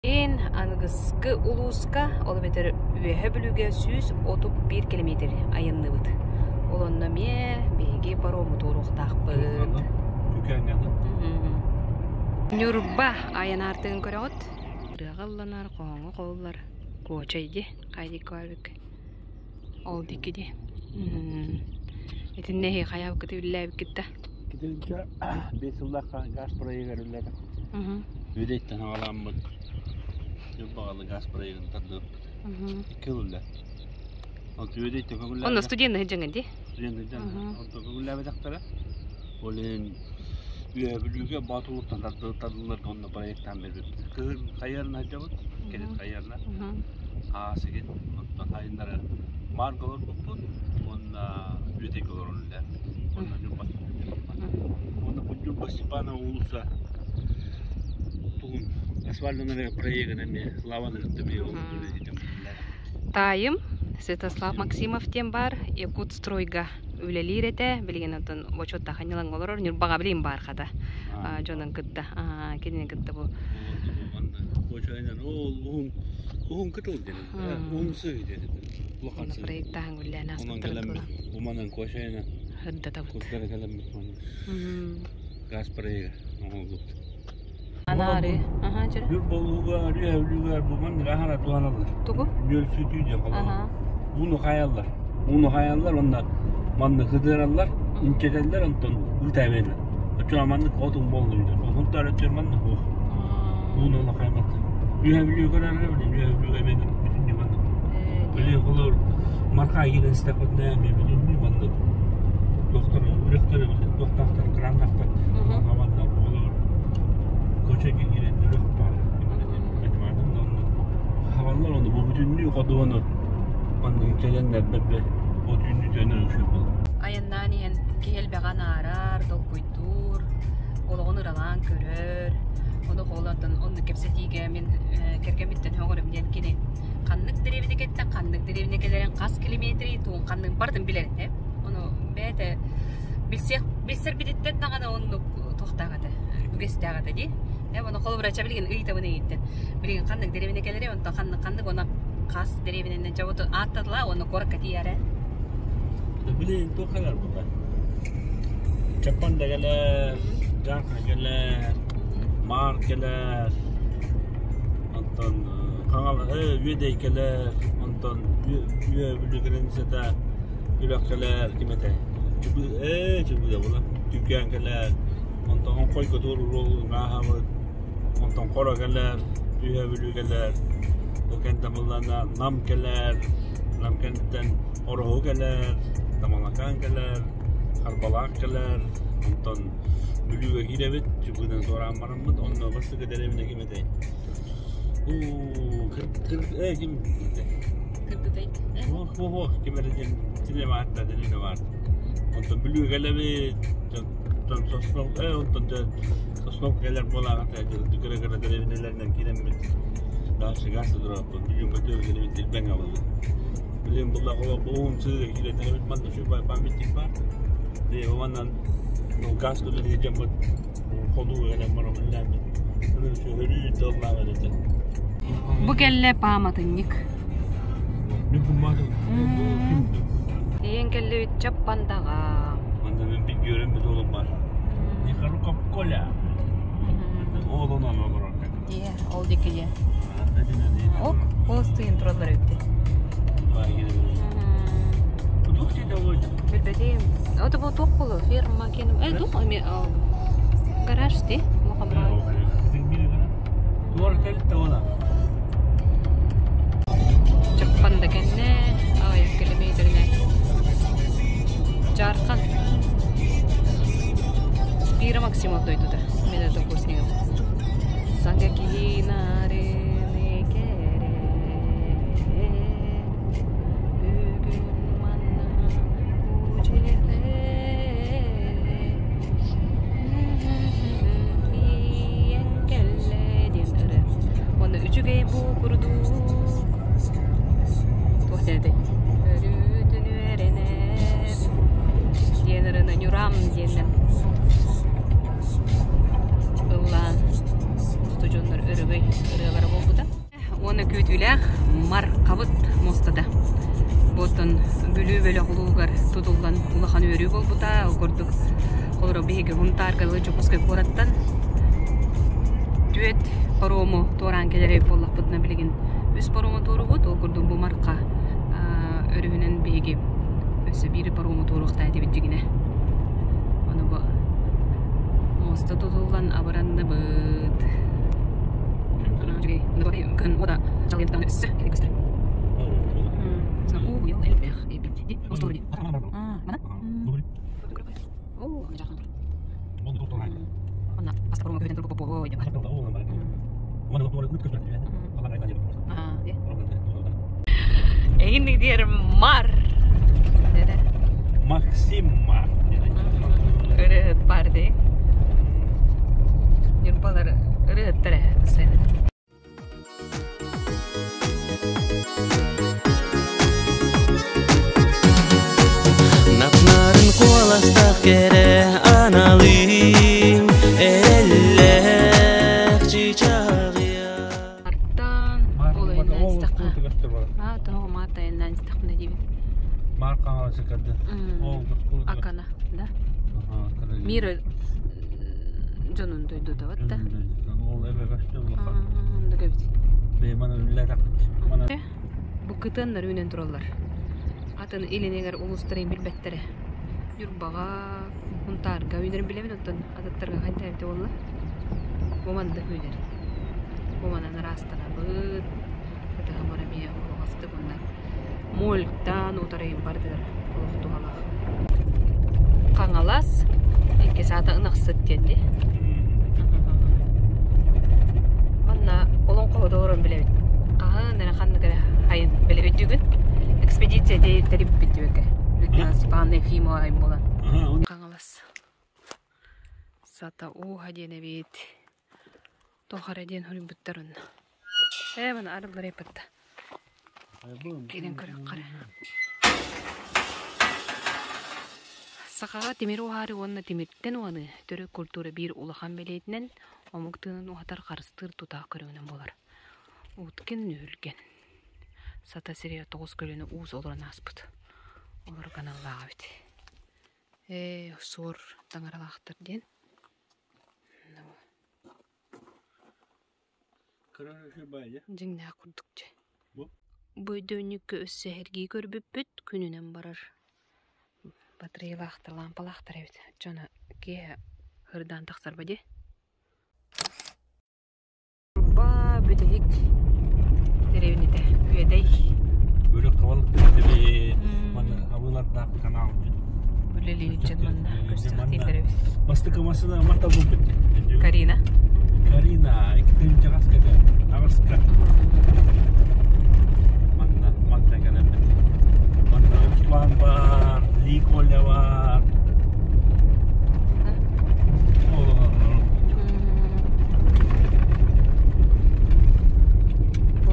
Эн аныгыскы улууска, ол эбэтэр Үөһэ Бүлүүгэ 131 километр айанныбыт. Ол онно эмиэ биһиги парому туоруохтаахпыт. Ньурба айан аартыгын көрөҕүт? Ырыаҕа ылланар, хоһооҥҥо хоһуллар Куочай ди, хайдикка барбык. Ол дикки ди. Итиннэ эһи хайаабыккыты үллээбиккит да? Китилгэ 5 сыллаахха газ проегар үллээтэ. Үөдэйтэн хаҕаламмыт Ньурбаҕалы газ проегын тардыбыппыт. Икки сыл үллэ. Онто үөдэйтэн көҥүллээбэтэх. Онно студент сылдьаҥын дии? Студент сылдьан. Онто көҥүллээбэтэхтэрэ. Ол иһин Үөһэ Бүлүүгэ Боотулууттан тардылларга онно проектаан биэрбиппит. Кыһын хайыарына сылдьабыт, кэлин хайыарына. Аасыгын, оттон хайыннары маарга олорбуппут уонна Үөдэйгэ олорон үлэлээппит. Уонна Ньурба. Уонна бу Ньурба Степанова уулусса тугун асфальтанар проегын эмиэ лаваны кытта эмиэ үлэлиитим. Таайым Святослав Максимов диэн баар Якутстройга үлэлиир этэ. Билигин оттон бочуоттаах ньылаҥ олорор. Ньурбаҕа билигин баар хата. Дьонун кытта. Кинини кытта бу. Ол уһун уһун кытыл диэн. Уһун сыы диэн. Улахан сыы. Проекттаһан үллээн Онон кэлэммит. Уманан кошайынан. ырдатабыт. Курдары кэлэммит манна. Газ проега оҥоһуллубут. Анаары. Аха, чөрө. Үр болууга, үрүө өлүүгэр бу маннык аһара туһаналлар. Тугу? Нүөл сүтүү диэн холобур. Ууну хайаллар. Ууну хайаллар уонна маннык ытыараллар, инчэтэллэр онтон ыытаабэллэр. Оччоҕо маннык отун буолла билэр. Хонтоор өттүгэр маннык уох. Ууну ыла хайбат. Үөһэ Бүлүү көрөрө билин Үөһэ Бүлүүгэ эмиэ бүтүннүү маннык. Били холобур Марха киирэн истэхпитинэ эмиэ бүтүннүү маннык туохтар үрөхтөр билин туохтаахтар краннаахтар манна холобур көчөкө киирэн үрэх баар хабаллар ону бу бүтүннүү ходуону маннык кэлэннэр бэрбэ от үүнүүтүнэн үчүгэй буолар. Айаннаан иһэн киһи элбэҕи анаарар, толкуйдуур, олоҕун ыралаан көрөр. Ону холонтон оннук кэпсэтиигэ мин кэргэммиттэн сөҕөрүм диэн кини ханнык дэриэбинэ кэттэн ханнык дэриэбинэ кэлэрин хас километри тугун ханнык барытын билэр этэ. Ону бэйэтэ билсиэх билсэрбититтэн даҕаны оннук туохтаах этэ, үгэстээх этэ дии. Э, ону холобура чэ билигин ыйытабын ыйыттан. Билигин ханнык дэриэбинэ кэлэрий, онтон ханнык ханнык уонна хас дэриэбинэнэн чэ вот ааттатыла уонна куоракка тиийээрэ. Билигин туох кэлэр буолла? Чаппанда кэлэр, Дьааха кэлэр, Маар кэлэр, онтон Хаҥал Үөдэй кэлэр, онтон Үө Бүлүү границата үрэх кэлэр, ким этэй? Чыбыы, ээ Чыбыыда буолар, Түүкээн кэлэр, онтон Оҥхойго туорур ааһабыт, онтон Хоро кэлэр, Үөһээ Бүлүү кэлэр, ол кэнтэн буллаана Нам кэлэр, Нам кэнниттэн Ороһу кэлэр, Тамалакаан кэлэр, Харбалаах кэлэр, онтон Бүлүүгэ киирэбит, Чыбыынан туораан бараммыт, онно бастакы дэриэбинэ ким этэй? Уу, кыр, кыр, э, ким этэй? Кыргытай. Ох, ох, ох, ким эрэ диэн силэ баарта, дэриэбинэ баар. Онтон Бүлүүгэ кэлэбит, онтон Соснов, э, онтон дьэ Соснов кэлэр буолааҕыта кыра-кыра дэриэбинэлэринэн киирэммит дальше газ турааппыт, Бүлүүгэ көтөр кэлэбит, Илбэҥ абылы. Билин булла холо буун сыыга киирэтэрбит манна үчүгэй памятник бар. Де манан газ үлэлиир дьоммут хонуу кэлэн баран үлэлээммит. Өрүү тыллаах этэ. Бу кэллэ пааматынньык. Тиийэн кэллибит Чаппандаҕа. Манна мен бир көрөммүт олом бар. Нехарукап Коля. Ол онон олорор. Дие, ол диэки дие. Ок, холостуйун тураллар эбит. Билбэтим. Это бу туох болу? Ферма кеним. Э, туох эме гараж ти? Чаппанда кэннэ, аҕыйах километринэн Дьаархан Спира Максимов дойдута. Мен это курснига. Саҥа киһи нарыны кэрэ Бүгүн манна Тиийэн кэллэ диэн ырыа. Уонна үчүгэй бу курдук туох диэтэй? Өрүүтүн үөрэнэр диэн ырыаны Ньурам диэннэн ыллаан устудьуоннар өрөгөй ырыалара буолбута. Уонна күүтүүлээх Мархабыт муостата. Буоттан Бүлүү бөлөх улуугар тутуллан улахан үөрүү буолбута. Ол курдук холоро биһиги Хунтаарга Дьокуускай куораттан түөрт парому туораан кэлэр эбит буоллахпытына билигин үс парому туорубут. Ол курдук бу Марха өрүһүнэн биһиги өссө биир парому туоруохтаах этибит дьигинэ. Ону бу муоста тутуллан абыранныбыт. Эйин диэр мар. Максим Мар. Ырыһыт бар дии. Ньурбалар ырыһыттар ээ Напнарын куоластаах кэрэ аналыым эрэллээх чыычааҕыйа Артан ол айаннаан истэххэ. Аа, тоҕо маат айаннаан истэхпинэ диибин. Маар хаҥалас Акана, да? Мира дьонун дойдута да? Ол эбэ көстө улахан. Оннук эбит. Бэйман үллэ Бу кытыаннар үүнэн тураллар. Атын илинигэр улуустарын билбэттэрэ. Ньурбаҕа, Мунтаарга үүнэрин билэбин, оттон атыттарга хайда эбитэ буолла. Бу маннык үүнэр. Бу манан ыраастанабыт. Ытыһымар эмиэ уһаҕастык уонна мольтан утарайын бардыгар олох туһалаах. Хаҥалас икки саата ынахсыт диэн дии. Манна олоҥхоһут олорон билэбит. Хаһан эрэ ханнык эрэ айын били өйдүүгүн? Экспедиция тэрийбиппит диэбэккэ. Людмила Степановна Ефимова айын буолан. Хаҥалас. Сата ууһа диэн эбит. Туох эрэ диэн суруйбуттар онно. Ээ, маны арыллар эппитта. Киирэн көрүөххэ эрэ. Сахаҕа тимир уһаары уонна тимиртэн уһаныы төрүт культура биир улахан бэлиэтинэн омук тыынын уһатар харыстыыр тутаах көрүҥүнэн буолар. Уткин Нүһүлгэн. Сата сиригэр тоҕус көлүөнэ уус олорон ааспыт. Олорго аналлаах эбит. Ээ, суор таҥаралаахтар диэн. Дьиҥнээх курдук дьэ. Бу өйдөбүнньүккэ өссө эһэргии көрбүппүт күнүнэн барар батареялаахтар, лаампалаахтар эбит. Дьоно киэһэ ырдаан тахсарба дии. Ба бүтэһик дэриэбинэтэ Үөдэй. Өрө хабалык дэриэбинэ манна абылардаах канал. Үлэлиир дьон манна көстөхтииллэр эбит. Бастакы массыына мата булбут. Карина. Карина, иккитин аҕаска аҕаска. Манна манна кэлэммит. Манна Руслан бар, Ли Коля бар. Бу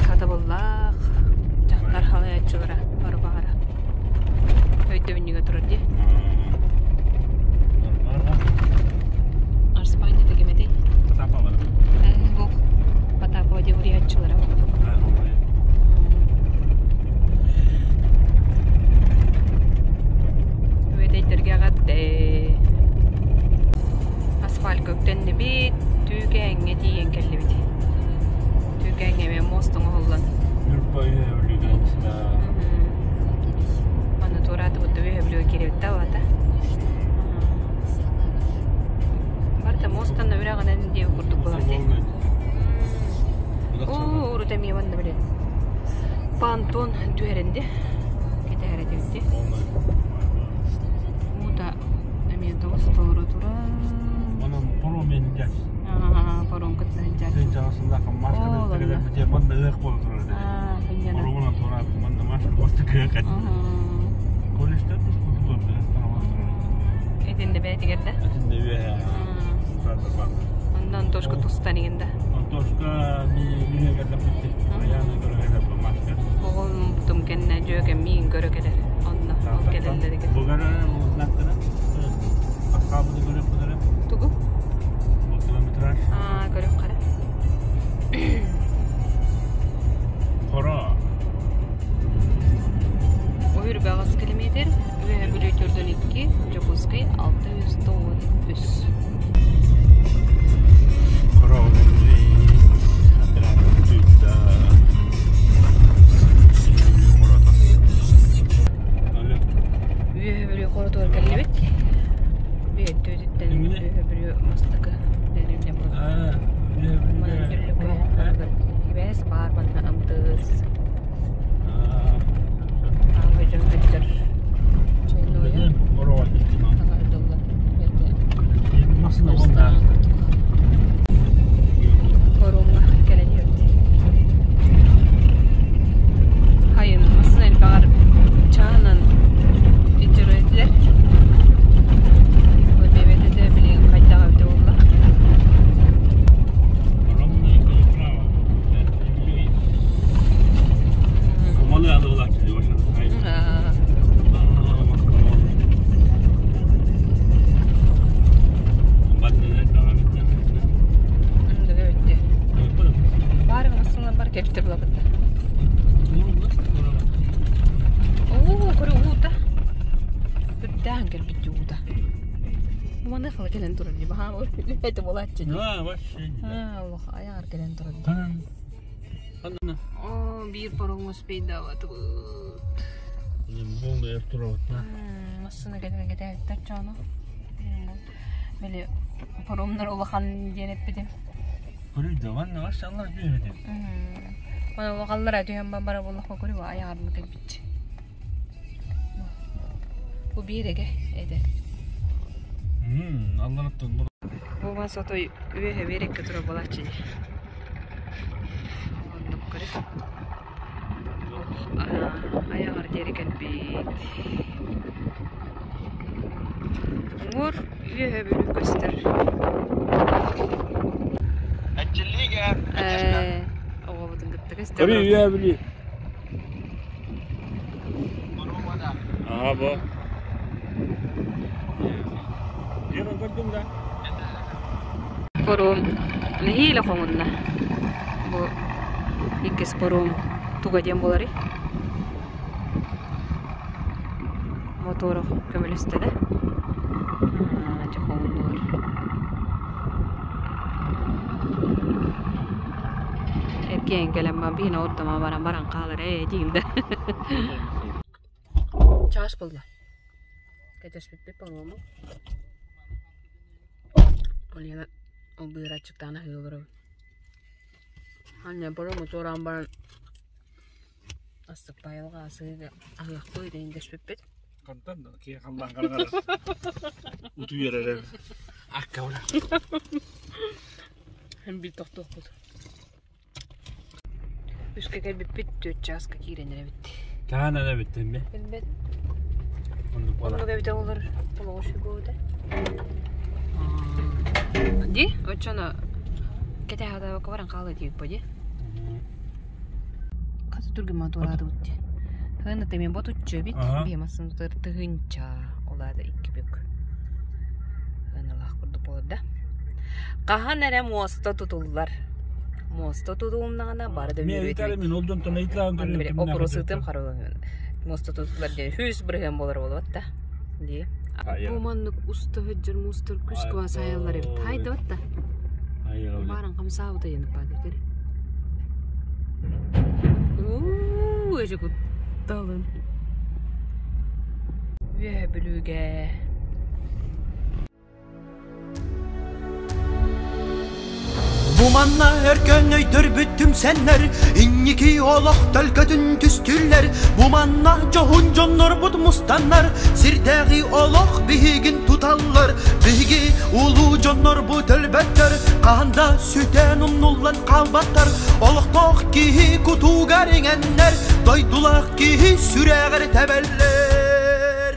хатабыллаах дьахтар халайааччылара барбаара өйдөбүнньүгэ турар дии. Арспанньата ким этэй? Потапова. Бу Потапова диэн уруйааччылара. Үөдэйдэргэ эҕэрдэ. Асфальтка үктэннибит, Түүкээҥҥэ тиийэн кэллибит. Түүкээҥҥэ эмиэ мост оҥоһуллан. Ньурба үһэ Бүлүүгэ Манна туораатыбыт да үһэ Бүлүүгэ киирэбит да баата. Барыта мостан үрэҕинэн диэбит курдук буолар дии. Оо, урут эмиэ манна билэн. Понтон түһэринди. Кэтэһэр этибит дии. Уута эмиэ тоҕус толору турар. Онон паром инжас. Паром кытта сылдьар. Сылдьаҕасыллаах маска кэлэрбит манна ыах буола турар. Паромунан туораат манна маска бастакы кат. Колледжтар туспутулар Этинде бээтигэр да? Этинде үө. Онно Антошка тустан игин да. Антошка миҥэ кэллэппит. Аяна көрө кэллэппит маска. Оҕом бутум кэннэ дьүөгэм миин көрө кэлэр. Онно ол кэлэллэригэр. Бугара узнаттара. Аккаабыты көрө кудара. Тугу? Бу километраж. Аа, көрөх хара. Хоро. Ойур баҕас километр, Үөһэ Бүлүү төрдөн икки, Дьокуускай 693. Хоро Үөһэ Бүлүү хоротугар кэллибит. Үөттүөтүттэн Үөһэ Бүлүү бастакы дэриэбинэ буолар. Манан дүллүкү Ибээс баар манна амтыыс. Аҕа дьон кыттар. Чайнойа. Аҕардылла. Ресторан курдук. Форумҥа кэлэн иһэбит. Хайын массыына элбэҕэр чаанан илдьирэтилэр. Бэйбэтэ билигин хайдах эбитэ буолла. Бары массыына бар кэлтер булабыт. Ол кэлэн турар дии. Баһаам это буолааччы дии. А, вообще не. А, олох аяҕар кэлэн турар дии. Ханан. Ханана. О, биир паром успейдаабатыбыт. Болду эр турабыт на. Массыына кэлэн кэтээбиттэр чоону. Били паромнар улахан диэн эппитим. Көрүй да, манна вообще аллар түһэбит. Оны улахаллара түһэн бара буоллахха көрү аяҕарны кэлбитчи. Бу биэрэгэ эдэ. Аллараттан бу. Бу мас отой үөһэ биэрэккэ турар буолааччы дии. Оннук көрө. Аяҕар диэри кэлбит. Уҥуор үөһэ бүлүү көстөр. Оҕобутун кытта көстөр. Көрүй үөһэ бүлүү. Ага бу. Паром нэһиилэ хоҥунна. Бу иккис паром туга диэн буоларый? Мотуора көмөлөстө да. Дьэ хоҥуннулар. Эркиэн кэлэн биһине ордомо баран баран хаалар ээ диин да. Чаас буолла. Кэтэспиппит, по-моему. Ольяна ол быырааччыктаана аһыы олоробун. Анна бары мотуораан баран астык айылҕа асыыга аһыахпыт диэн дэспиппит. Хантан да киһи халлаан хараҥарар. Утуйар эрэ. Акка була. Һэн бил тохтуохпут. Үскэ кэлбиппит 4 чааска киирэн эрэбит. Таан эрэбиттин би. Билбэт. Оннук буолар. Оннук эбитэ олор олоҕу шүгүөтэ. Ди, оччоно кэтэһэ баран хаалыы диэбит бо ди. Хаты түргэн мотуораатыбыт ди. Хыны темен ботуччу бит. Биэмасын тыһынча олаада икки бүк. Хыналаах курдук буолар да. Хаһан эрэ муоста тутуллар. Муоста тутулуннаҕына бары да үөрүө Мен ол дьонтон ыйыталаан көрүм. Опурусутум харылын. Муоста тутуллар диэн 100% болар болот да. Ди. Бу маннык уста хөджөр мустар күс куа сайаллар эбит. Хайда батта. Баран хамсаабыта янып баадыр. Уу, эжи кутталын. Үөһэ бүлүүгэ. Бу манна өркөн өйдөрбүт түмсэннэр, инники олох төлкөтүн түстүүллэр. Бу манна дьоһун дьоннорбут мустаннар, сирдээҕи олох биһигин туталлар. Биһиги улуу дьоннорбут өлбөттөр, хаһан да сүтэн умнуллан хаалбаттар. Олохтоох киһи кутуугар иҥэннэр, дойдулаах киһи сүрэҕэр тэбэллэр.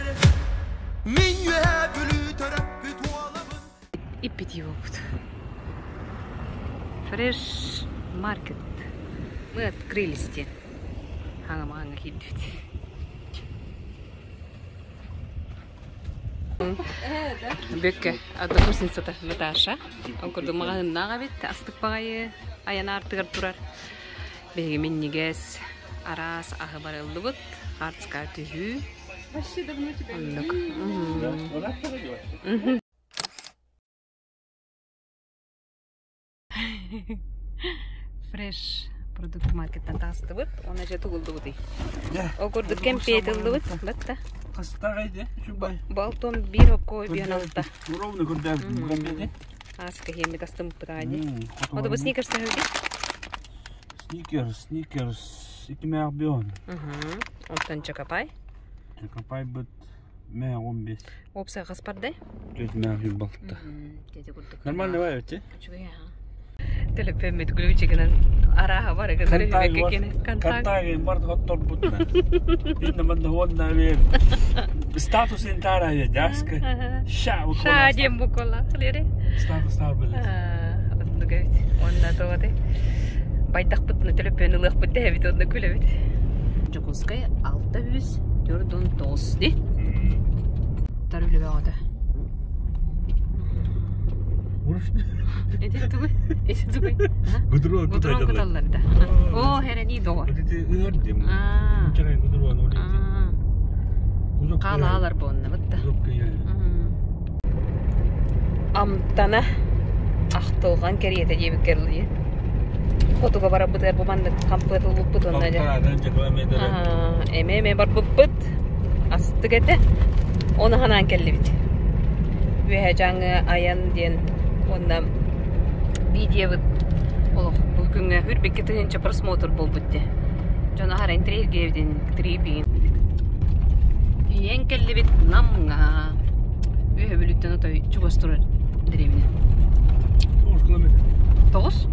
Мин үөһээ Бүлүү төрөппүт уолабын. Иппит опыт. Фреш маркет. Мы открылись те. Хаҥа-маҥа киирдибит. Бүккэ однокурсницата Наташа. Ол курдук маҕаһыыннаах эбит, астык баҕайы айан аартыгар турар. Биһиги минньигэс араас аһы барыллыбыт, артска түһүү. Оннук. Фреш продукт маркеттан таҕыстыбыт, уонна дьэ тугуллубутуй. Ол курдук кэмпиэт ыллыбыт, батта. Хастаҕай де? Балтон биир окко биэн алта. Ровно көрдөөбүт кэмпиэти. Ааска хиэммит астымыппыт аҕай. Ото бу сникерс төһөбүт? Сникерс, сникерс, икимээх бион. Онтон чокопай. Чокопай быт мэ 15. Опса хаспардай? Төрт мээх юбалта. Нормально бай өте? Үчүгэй аха. Төлөппөммүт ключигынан арааһа бар гыннар үһүбэккэ кини. Контагын бар хотторбут на. Инна манна хуонна бе. Статус интара я дяска. Ша Ша диэн буквала хлере. Статус тар билет. Оннук эбит. Онна тоҕотой. Байдахпытына төлөппүөн ылыахпыт дэһэбит онно күлэбит. Дьокуускай 649 ди. Тар үлэ бөҕөтө. Эти тугуй? Эти тугуй? Гудрон Гудрон куталлар да. О, херени доҕор. Эти ыар дим. Чагай гудрон олити. Хаалаалар буонна бытта. Амтана ахтылҕан кэриэтэ диэбиккэ дылы. Хотуга барарбытыгар бу маннык хампыат ылбыппыт уонна дьэ. Эмэ-эмэ барбыппыт. Астык этэ. Оны ханаан кэллибит. Үөһэ Дьааҥы айан диэн уонна видеобыт олох бу күҥҥэ хүрбикки тыһыынча просмотр буолбут дии. Дьон аһара интириэһиргээбитин трипигин. Тиийэн кэллибит Намҥа. Үөһэ Бүлүүттэн отой чугас турар дэриэбинэ. 9 километр. 9?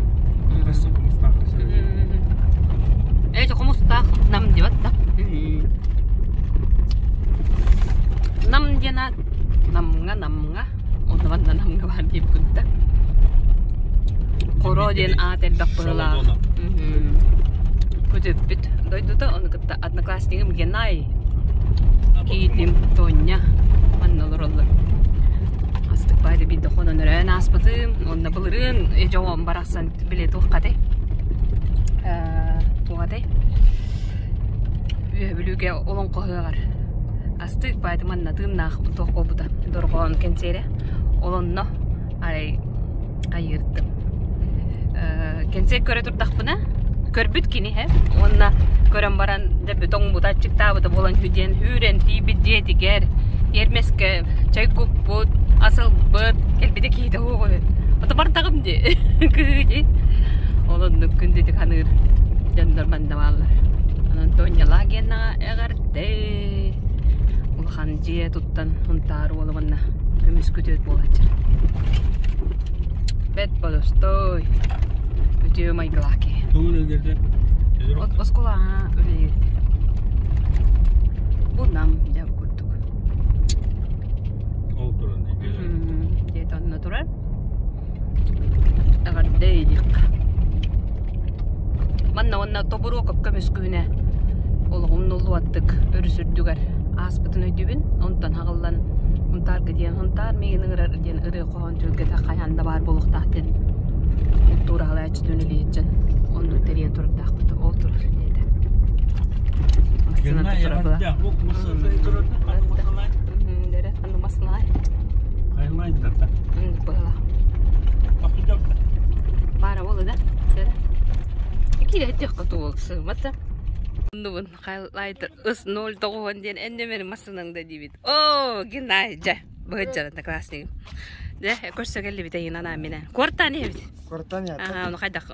Эти хомустаах Нам диэбэт да. Нам диэн аат Намҥа Намҥа онно манна Намҥа баар диэбиккин да. Хоро диэн аат элбэх быһыылаах. Күтүппүт дойдута ону кытта одноклассникым Генай киитим Тоня манна олороллор. Астык баайда биирдэ хонон өрөөн ааспытым. Онно былырыын дьоҕом барахсан били туоххатай туохатай Үөһэ Бүлүүгэ олоҥхо ыһыаҕар астык баайда манна тыыннаах туох буолбута дорҕоон кэнсиэрэ. Ол онно арай хайыырдым. Кэнсиэр көрө турдахпына көрбүт кини һэ уонна көрөн баран дьэ тоҥмута аччыктаабыта буолан үһү диэн үүрэн тиийбит дьиэтигэр тиэрмэскэ чай куппут ас ылбыт кэлбитэ киһитэ суох үһү ото бардаҕым дии кыһыы дии ол оннук күндүтүк саныыр дьоннор манна бааллар онон Тонялаах геннаҕа эҕэрдэ улахан дьиэ туттан Һунтаар уола уонна көмүс күтүөт буолааччы бэт бодостой үтүө майгылаах киһи оскуолаҕа үлэлиир бу нам дьэ курдук ол туран дьиэтэ онно турар эҕэрдэ диэххэ манна уонна тобуруокап көмүс күһүнэ олоҕум нуллубаттык өрүс үрдүгэр ааспытын өйдүүбүн онтон хаҕыллан Һунтаарга диэн Һунтаар миигин ыҥырар диэн ырыа хоһоон түһүлгэтэ хайаан да баар буолуохтаах диэн култуура салайааччытын үлэһит дьон оннук тэрийэн турардаахпыт ол турар диэтэ массыына турар была Баара буолла да? Киирэ туол сымата. Нубун хайлайтер ыс 0,9 диэн эннемери массынаң да диибит. Оо, Геннадий, дьэ, быһыт одноклассник. Дьэ, көрсө кэллибит эйин анаан минэ. Куортаан иһэбит. Куортаан иһэбит. Аха, ону хайдах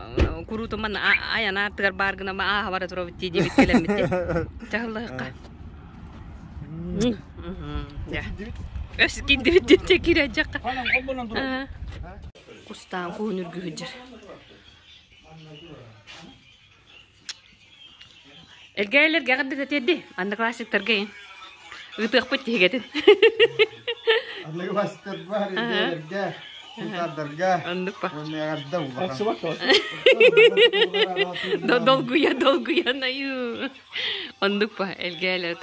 куруутуман айан аартыгар баар гына ааха бара турабыт дии диэбит кэлэммит. Чаһыллыһыкка. Дьэ. Өс киирдибит диэн киирэ дьахха. Кустаан куһун үргүһүдьэр. Элгээйлэргэ эҕэрдэ тиэрди одноклассниктарга иһин. Ыытыахпыт тиһигэтин. Одноклассниктар бар элгээйлэргэ, сунтаардарга. Оннук па. Уонна эҕэрдэ улахан. Долгуйа, долгуйа, найуу. Оннук па, элгээйлэр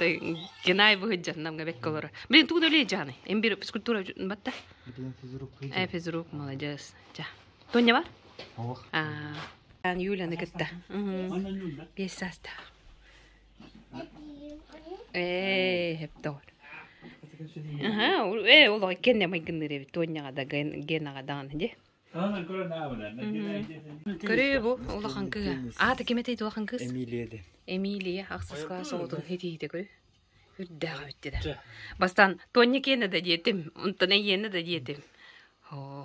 Генай быһыт намга бэккэ олоро. Блин, тугу да үлэ жааны. Эмбир физкультура батта. Блин, физрук. Э, физрук, молодец. Ча. Тоня бар? Ох. Аа. Юляны кытта. Биэс саастаах. Ээ, хептор. Аха, ээ, ол кенне майгынныр эбит Тоняга да Генаға даҕаны дии. Көрүө бу улахан кыыһа. Аата ким этэй улахан кыыс? Эмилия ден. Эмилия ахсыс класс оҕотун хитиһитэ көрү. Үрдээх эбит да. Бастаан Тоня киэнэ да диэтим, онтон эйиэнэ да диэтим.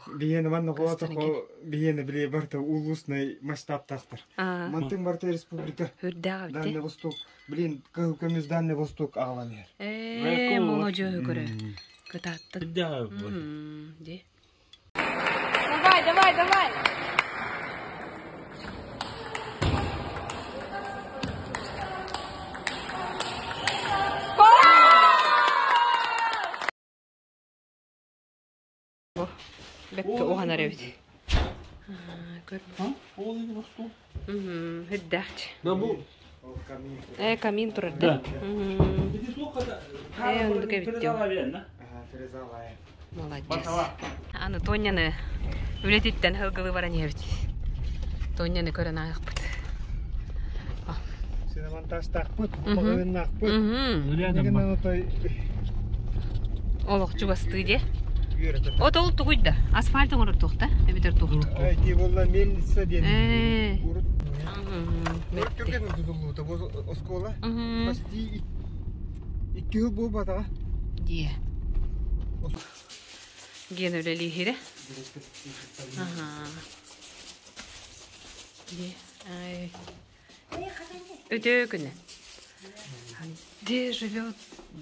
Биһиэнэ манна холоотохо биһиэнэ били барыта улуусный масштабтаахтар. Мантыҥ барыта республика. Үрдээх эбит. Дальний Восток. Блин, кыһыл көмүс Дальний Восток аҕалан иһэр. Ээ, молодьуоһу көрө. Кытааттын. Үрдээх эбит. Ди. Давай, давай, давай! Бэккэ уһанар эбит. Үрдээх. Э, камин турар да. Э, оннук эбит Молодец. Аны Тоняны үлэтиттэн һылгылыы баран иһэбит. Тоняны көрөн ааһыахпыт. Синемонтажтаахпыт, маҕаһыыннаахпыт. Олох чугастыы дии. От ол тугуй да? Асфальт оҥорор туохта? Эбэтэр туохта? Ити буолла мельница диэн. Урут урут түргэн тутуллубута бу оскуола. Почти икки жыл буолбатаҕа. Дие. Ген үлэлииһирэ. Аха. Дие. Ай. Өтө күнэ. Где живет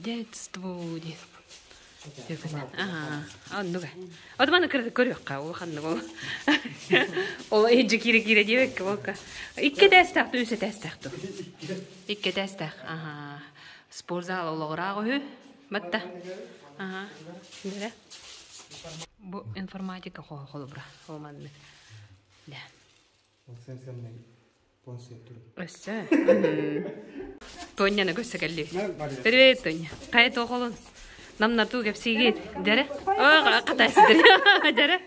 детство диэн. Оннуга. От маны көрүөххэ улаханнык ол. Ол иһирдьэ киирэ-киирэ диэбэккэ буолка. Икки этээстээх туу, үс этээстээх туу. Икки этээстээх. Аха. Спортзал олоҕураах үһү. Батта. Аха. Дэрэ. Бу информатика холобура. Ол маннык. Да. Өссө. Тоняны көрсө кэллибит. Привет, Тоня. Хайа тоҕолун? Намнатуу кэпсиигит. Дәрэ? О, катайсыдыр. Дәрэ?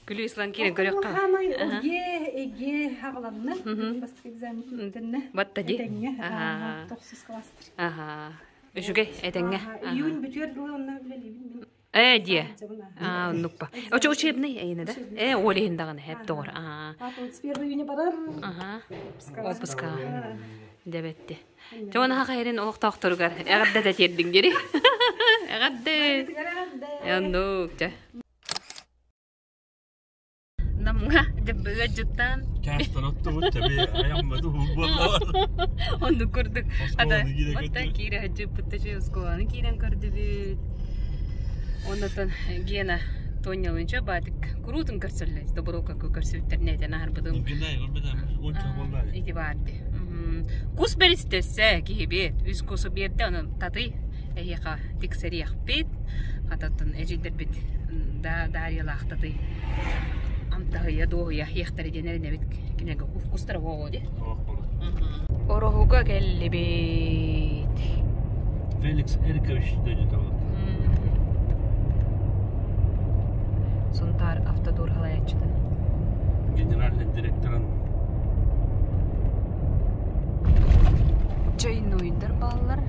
Күлүү ислан киирэн көрүөххэ. Эге, эге хаҕаланна. Бастакы экзамен түмүктэннэ. Батта ди. Этэҥҥэ. Тохсус класстар. Аха. Үчүгэй, этэҥҥэ. Июнь бүтүөр дылы онно үлэлиибин мин. Ээ диэ. Аа, оннукпа. Очо учебный эйинэ да? Ээ, ол иһин даҕаны хэп доҕор. Аа. 31 июня барар. Аха. Отпуска. Дэбэтти. Чэ оны хаха эрин олохтоохторугар эҕэрдэ да тиэрдиҥ дири. Эҕэрдэ. Оннук чэ. Намҥа дьаббыга дьыттаан Чаастан оттубут тэби айамматы буоллар. Оннук курдук. Ата оттон киирэ сылдьыппыт үчүгэй оскуоланы киирэн көрдүбүт. Оннотон Гена Тонялынча баатык куруутун көрсөллөр. Доброка көрсүбүттэрин этэн аһарбытым. Ити баарди. Кус бэристэссе киһибит. Үс кусу биэрдэ, ону татый эһиэхэ тиксэриэхпит. Хататтан эдьиийдэрбит да Дарьялаах татый амтаһыйа дуоһуйа иэхтэрэ диэн эрэнэбит кинилэргэ кустара буолуо дии. Ороһуга кэллибит. Феликс Эрикович дойдута Сунтаар автодор халаяччыта. Генеральный директорын Чайнуйдар бааллар.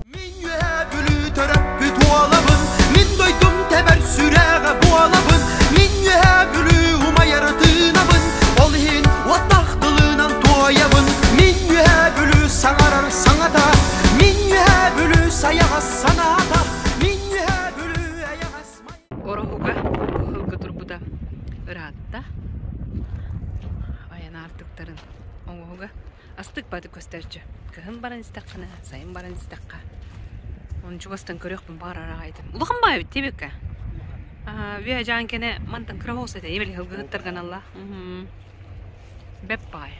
Мин үөһээ Бүлүү төрөппүт уолабын, Мин дойдум тэбэр сүрэҕэ буолабын, Мин үөһээ Бүлүү умайар тыынабын, Ол иһин уоттаах тылынан туойабын, Мин үөһээ Бүлүү саҥарар саҥата, Мин үөһээ Бүлүү сайаҕас санаата, Мин үөһээ Бүлүү эйэҕэс Ороһуга ыһылга турбута ыраатта. Айан аартыктарын оҥоһуга Астык баты көстөөччү. Кыһын баран истэххинэ, сайын баран истэххэ. Оны чугастан көрүөхпүн баҕарар аҕай этим. Улахан баай эбит диэбиккэ. Үө дьаан кэнэ мантан кыра оҕус этэ. Ебели һылгыһыттарганалла. Бэп баай.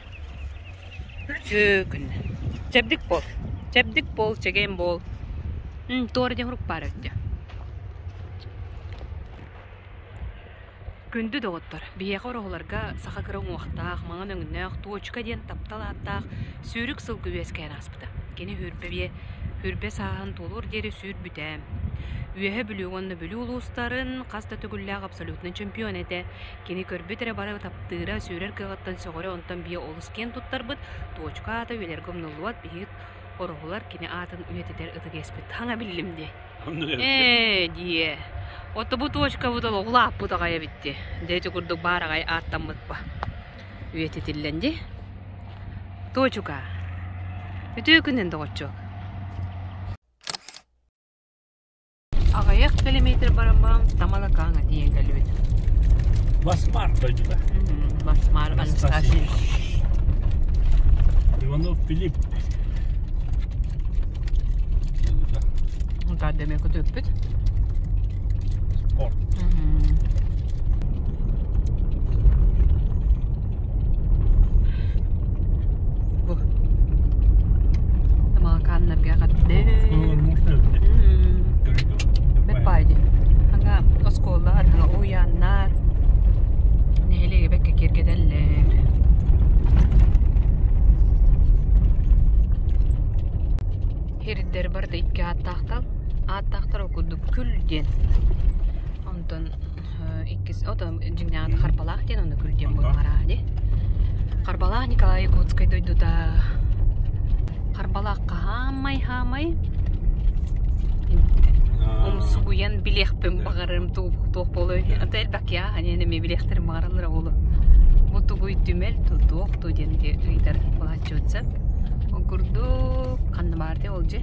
Үтүө күннэ. Чэбдик бол. Чэбдик бол, чэгиэн бол. Туора диэн хурук баар эбит. Күндү доҕоттор, биһиэхэ ороһуларга саха кыра уҥуохтаах, маҥан өҥнөөх Туочука диэн таптал ааттаах сүүрүк сылгы үөскээн ааспыта. Кини Хүрбэ биэ Хүрбэ сааһын туолуор диэри сүүрбүтэ. Үөһэ Бүлүү уонна Бүлүү улуустарын хас да төгүллээх абсолютнай чемпион этэ. Кини көрбүт эрэ бары таптыыра, сүүрэр кыаҕыттан сөҕөрө, онтон биэ олус киэн туттарбыт Туочука аата үйэлэргэ умнуллубат биһиги ороһулар кини аатын үйэтитэр ытык иэспит. Хаҥа биллим дии. Ээ, дии. Ото бу точкабыт ол улааппыт аҕай эбит дии. Дьэ ити курдук баар аҕай ааттаммыт ба. Үйэтитиллэн дии. Туочука. Үтүө күнүн доҕоччуок. Аҕыйах километр баран Тамалакааҥа тиийэн кэллибит. Басмар дойдута. Басмар Анастасий. Иванов Филипп. Унтаардемек көтөппүт. Спорт. Бу. Тамалакааннарга хатты. Бэппаайди. Ханга оскуолалар, ханга уйааннар нэһилиэги бэккэ киэргэтэллэр. Һирдэр барыта икки ааттаахтар. Ааттаахтар ол курдук Күл диэн. Онтон иккис ото дьиҥнээҕи Харбалаах диэн онно Күл диэн буоллаҕа дии. Харбалаах Николай Якутскай дойдута. Харбалаахха хаамай хаамай. Умсугуйан билиэхпин баҕарарым туох буолуой. Ата элбэх я анен эми билиэхтерин баҕараллар оҕолу. Бу тугуй түмэл ту туох ту диэн ыйдар булааччыбытса. Ол курдук ханна баар дии ол дьи.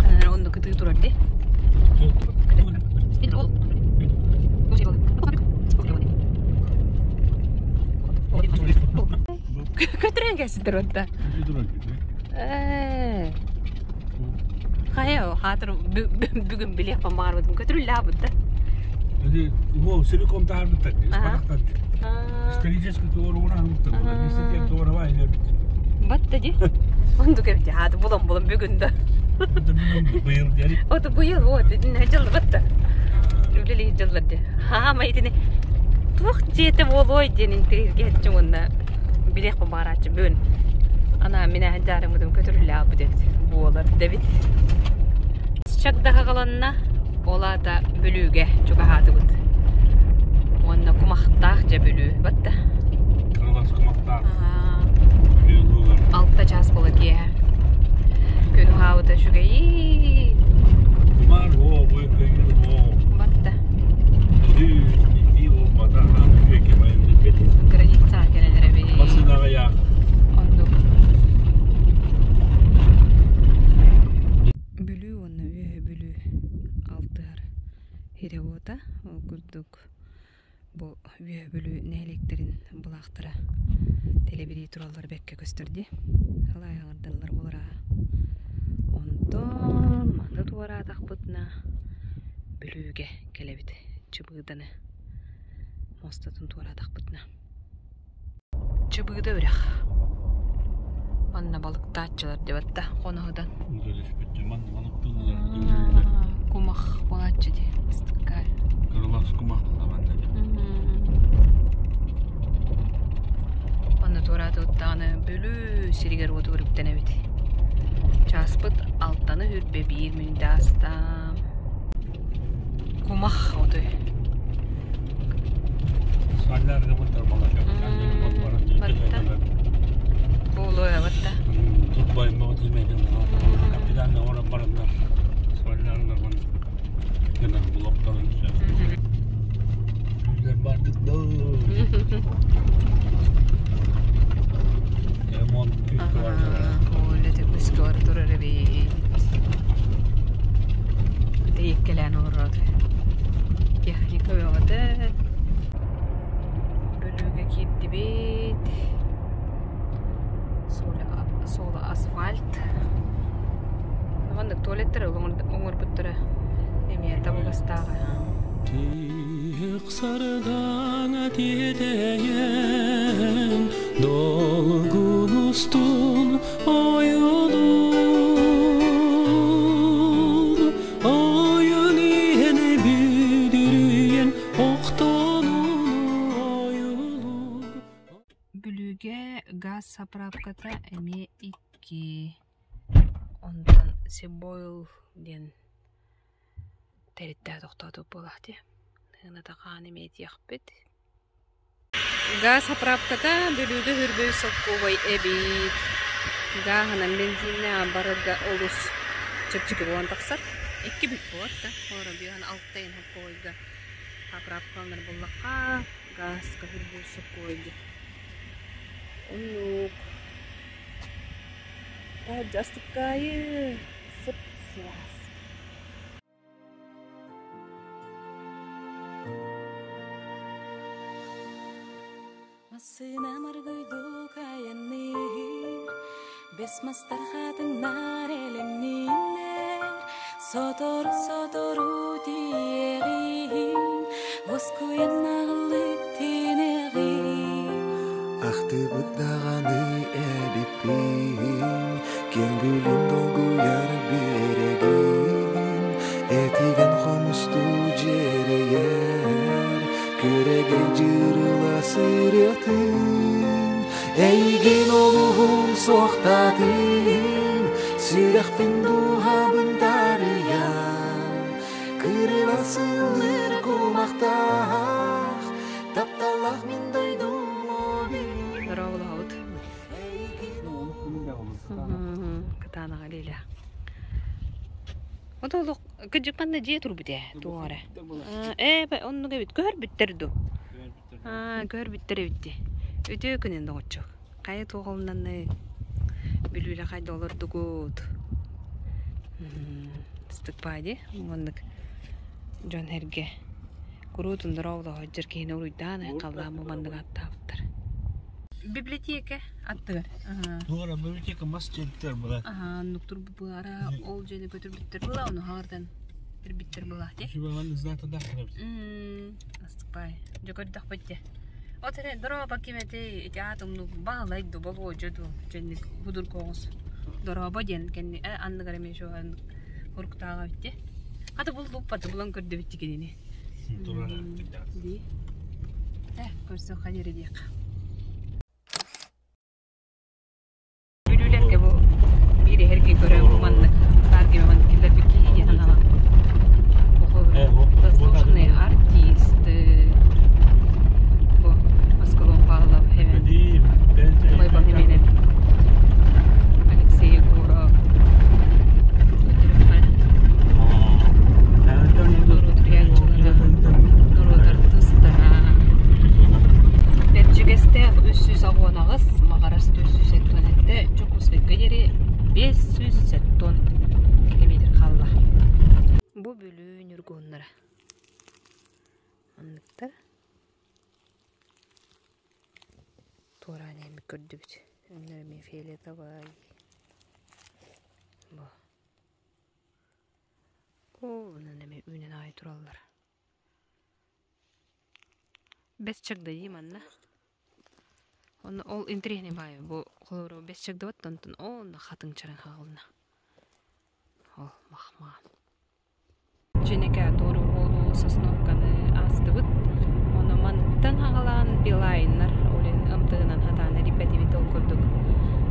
Ханна онно кытыы турар дии. Көтүрэн кэлситер отта. Ээ. Хайа, хаатыр бүгүн билиэхпин баҕарбытым көтүрүллээбит да. Hadi bu silikon taharmıttar. Ispanaktan. Исторический туоругун аһымыттар. Мистетиэн туора бай бит. Батта ди. Онду кэбити хааты булан булан бүгүн да. Быйыл диэри. Ото быйыл вот итинне дьыллы батта. Үлэлии дьыллар ди. Хаама итини туох дьиэтэ буолуой диэн интириэһиргээччи уонна билиэхпин баҕарааччы бүгүн. Ана мин аһын дьаарыммытым көтүрүллээбит эбит буолар дэбит. Чагдаһаҕаланна, ол аата Бүлүүгэ чугаһаатыбыт. Уонна кумахтаах дьэ Бүлүү батта. Кырылас кумахтаах. Алта чаас буола киэһэ. Күн уһаабыта үчүгэйи. Кумар оо, көйүр оо. Батта. Ии болбата, Граница кэлэн эрэбит. Басынаҕа яах. Оннук. Бүлүү уонна Үөһэ Бүлүү алтыһар сирэ-уота. Ол курдук бу Үөһэ Бүлүү нэһилиэктэрин былаахтара тэлэбирии тураллар бэккэ көстөр дии. Алайаҕырдаллар буолара. Онтон маны туораатахпытына Бүлүүгэ кэлэбит Чыбыыданы муостатын туораатахпытына. Чыбыыда үрэх. Манна балыктааччылар диэбэт да хоноһудан. Кумах буолааччы дии ыстыкка. Кырылас кумах манна Манна туораатыбыт даҕаны Бүлүү сиригэр уотугар үктэнэбит. Чааспыт алтаны үрбэ биир мүнүүтэ ааста. Кумах отой. Батта. Буолуо батта. Үлэтэ күүскэ бара турар эбит. Тэйиккэлээн олорор. Техника бөҕөтө. Бүлүүгэ киирдибит. Суола асфальт. Маннык туалеттары оҥорбуттара эмиэ табыгастааҕа. Сардаҥа тиэтэйэн, долгун устун ойулуур, ойун иһэн бүдүрүйэн, охтонун ойулуур. Бүлүүгэ газ заправката эмиэ икки. Онтон Сибойл диэн тэриттээх тохтоотук буолаах дии. Тыыната хаан эмиэ этиэхпит. Газ заправката Бүлүүгэ хүрбүй соккуобай эбит. Гааһынан бензиннээх барарга олус чэпчэки буолан тахсар. Икки бүк буолар да. Олорон биһан алта ыйын соккуобайга заправкаланар буллахха газка хүрбүй соккуобайга. Оннук. Таһырдьа астыккаайы сып-сылаас. Массыына маргыйдук айанныыр, бэс мастар хатыҥнар элэҥнииллэр, сотору-сотору тиийэҕин, уоскуйан аҕыллык тиинэҕин. Ахтыбыт даҕаны эбиппин, киэҥ бүлүүм долгуйар биэрэгин, этигэн хомустуу дьиэрэйэр, күрэгэй дьырыла сырыатын, эйигин олуһун суохтаатым, сүрэхпин дууһабын таарыйан, кырылан сыллыр кумахтаах, тапталлаах мин дойдум Дорооболоһобут. Кытаанаҕа илиилээх. Ото олох Кыдьык манна дьиэ турбут ээ, туох эрэ. Ээ, оннук эбит. Көһөрбүттэр дуу? Аа, көһөрбүттэр эбит дии. Үтүө күнүн доҕоччук. Хайа туох олуннанный? Бүлүүлэ хайда олордугут? Ыстыкпаа дии, маннык дьон эргэ куруутун дорооболоһо киһини уруйдаан айхаллаан бу маннык ааттаабыттар. Библиотека аттыгар. Туора библиотека мас дьиэттэр була. Аха, оннук турбут быара ол дьиэни көтүрбүттэр була, ону хаҕырдан ирбиттэр була те. Шубалан зната да харабыт. Астыкпай. Дьэ көрдөхпүт те. От эрэ дороба кимети ити аатымну баалай ду болуожу ду дьэнник худуркоҕус. Дороба диэн кэнни анныгар эмиэ шоһан хуруктааҕа битте. Хата буллуппаты булан көрдөбүт кинини. Ди. Көрсө ханери диэххэ. Бүлүүлэргэ бу биир эһэрги көрөн бу маннык тааргеме маннык киллэрбит киһи диэн аналаах. Заслуженный артист бу Москвон Павлов Хемен Байбал Хеменев Алексей Егоров норуот артыыстара Бэрдьигэстээх 318, Маҕарас 477, Дьокуускайга диэри 570 километр хаалла. Бу Бүлүү ньургуһуннара. Манныктар. Туораан эмит көрдүбүт. Өҥнөрө эмиэ фиолетовай. Бу. Оо, онон эмиэ үүнэн аҕай тураллар. Бэс чагдайыы манна. Онно ол интэриэһинэй баайы бу холобура бэс чагдабат онтон онно хатыҥ чараҥ хаалына. Ол махмаан. Дьинэкэ туору уолу Сосновканы аастыбыт. Ону мантан аҕалаан Билайннар олин ымтыгынан хатаан эрийбэтибит ол курдук.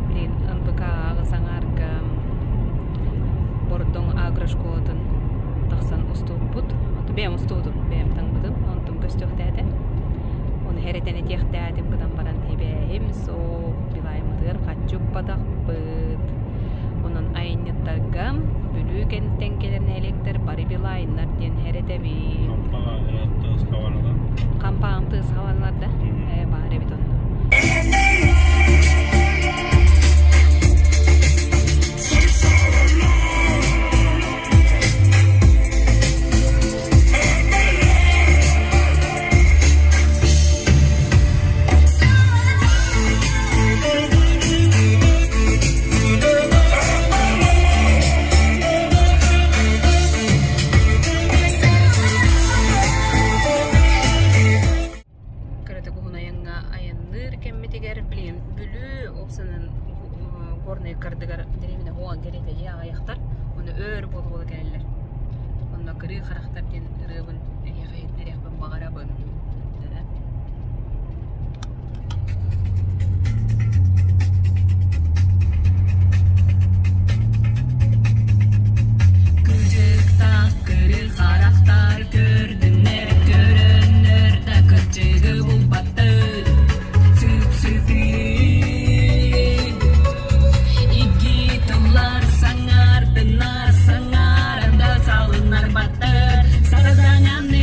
Блин, НПК аҕыс аҥаарга Бордоҥ агрошколатын тахсан устубуппут. Оту бэйэм устубутум, бэйэм таҥмытым, онтум көстүөхтээтэ. Ону хэрэтэн этиэхтээтим гынан баран һибээһим суох, Билайммытыгар хаччы укпатахпыт. Онон айанньыттарга Бүлүү кэнниттэн кэлэр нэһилиэктэр бары Билайннар диэн хэрэтэбит. Хампаҕам тыас хабалар да? Ээ, баар эбит онно. Кырата уһун айаҥҥа айанныыр кэммитигэр билигин Бүлүү уопсанан Горнай кардыгар дэриэбинэ уоҕан кэриэтэ дьиэ аҕыйахтар уонна өөр буола-буола кэлэллэр. Онно кырыы харахтар диэн ырыабын эһиэхэ иһитиннэриэхпин баҕарабын. Кыдьыктаах кырыы харахтар көрдүннэр көрөннөр да кырдьыгы булбаттар Сүп-сүпүй Икки тыллар саҥардыннар саҥаран да салыннарбаттар Сарадаҥанын.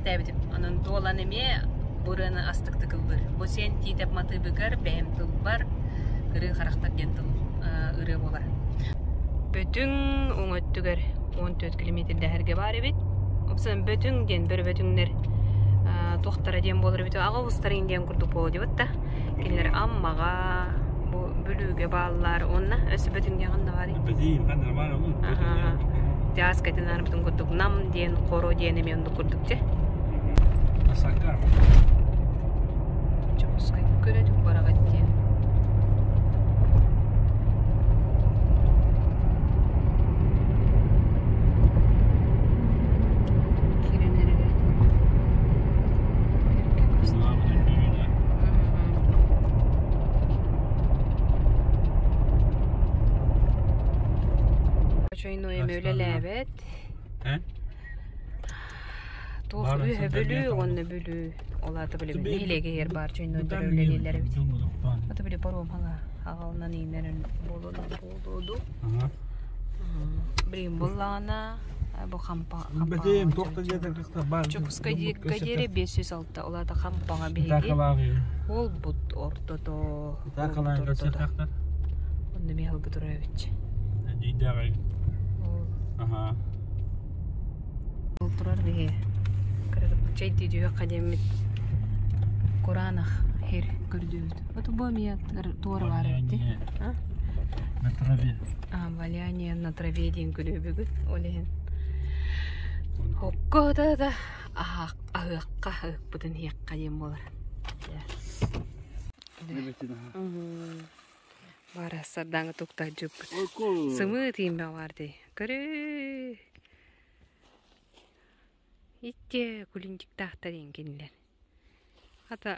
бэлэхтээбитим. Онон Дуолан эмиэ бу ырыаны астыктык ыллыыр. Бу сиэн Тиитэп матыыбыгар бэйэм тылбар Кырыы харахтар диэн тыл ырыа буолар. Бөтүҥ уҥа өттүгэр 14 километрдэһэргэ баар эбит. Опсан Бөтүҥ диэн бөрө бөтүҥнэр туохтара диэн буолар эбит. Аҕа уустарын диэн курдук буолуо диэбит да. Кинилэр Аммаҕа, бу Бүлүүгэ бааллар уонна өссө Бөтүҥ диэн ханна баарый? Бөтүҥ ханна баар ол? Таас кэтин арбытын курдук Нам диэн, Хоро диэн эмиэ оннук курдук дьэ. Асакар. Чокускай көрөдүк бараҕат диэн. Кирен эрэрэ. Эргэ көстөр. Чойной эми үлэлээбэт. Туох үһэ Бүлүү уонна Бүлүү. Ол аата били нэһилиэгэ иһэр баар чойнойдор үлэлииллэр эбит. Ата били паром аҕалынан иинэрин буолуонан буолуоду. Билигин буллаҕына бу хампа Бэтиим туохта диэтэр кыста баар. Чокускай диэри 506 ол аата хампаҕа биһиги Уолбут ортото. Онно Михаил Петрович. Аха. Ол турар биһи чэйдии түһүөххэ диэммит кураанах хир көрдүүбүт. Вот бу эмиэ туора баар эбит. На траве. А, валяние на траве диэн күлүүбүгүт. Ол иһин. Хокко да да аһыахха ыһыкпытын иһиэххэ диэн буолар. Бара сардаҥа туктааччыппыт. Сымыы тиимбэ баар дии. Көрү. Итте кулинчиктаахтар иин кинилэр. Хата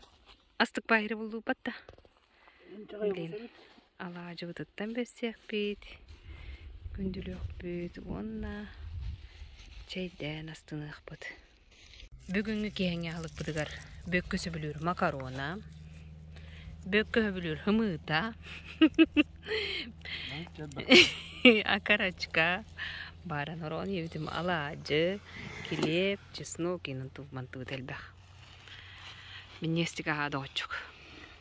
астык баайыры буллууппат да. Блин, алаадьыбытыттан бэрсиэхпит, күндүлүөхпүт уонна чэйдээн астыныахпыт. Бүгүҥҥү киэһэҥҥи аһылыкпытыгар бөккө сөбүлүүр макарона, бөккө сөбүлүүр һымыыта, окорочка, бааран ороон ийэбитим алаадьы, килиэп, чеснок иинэн мантыбыт элбэх. Минньиэстик аһаа доҕоччук.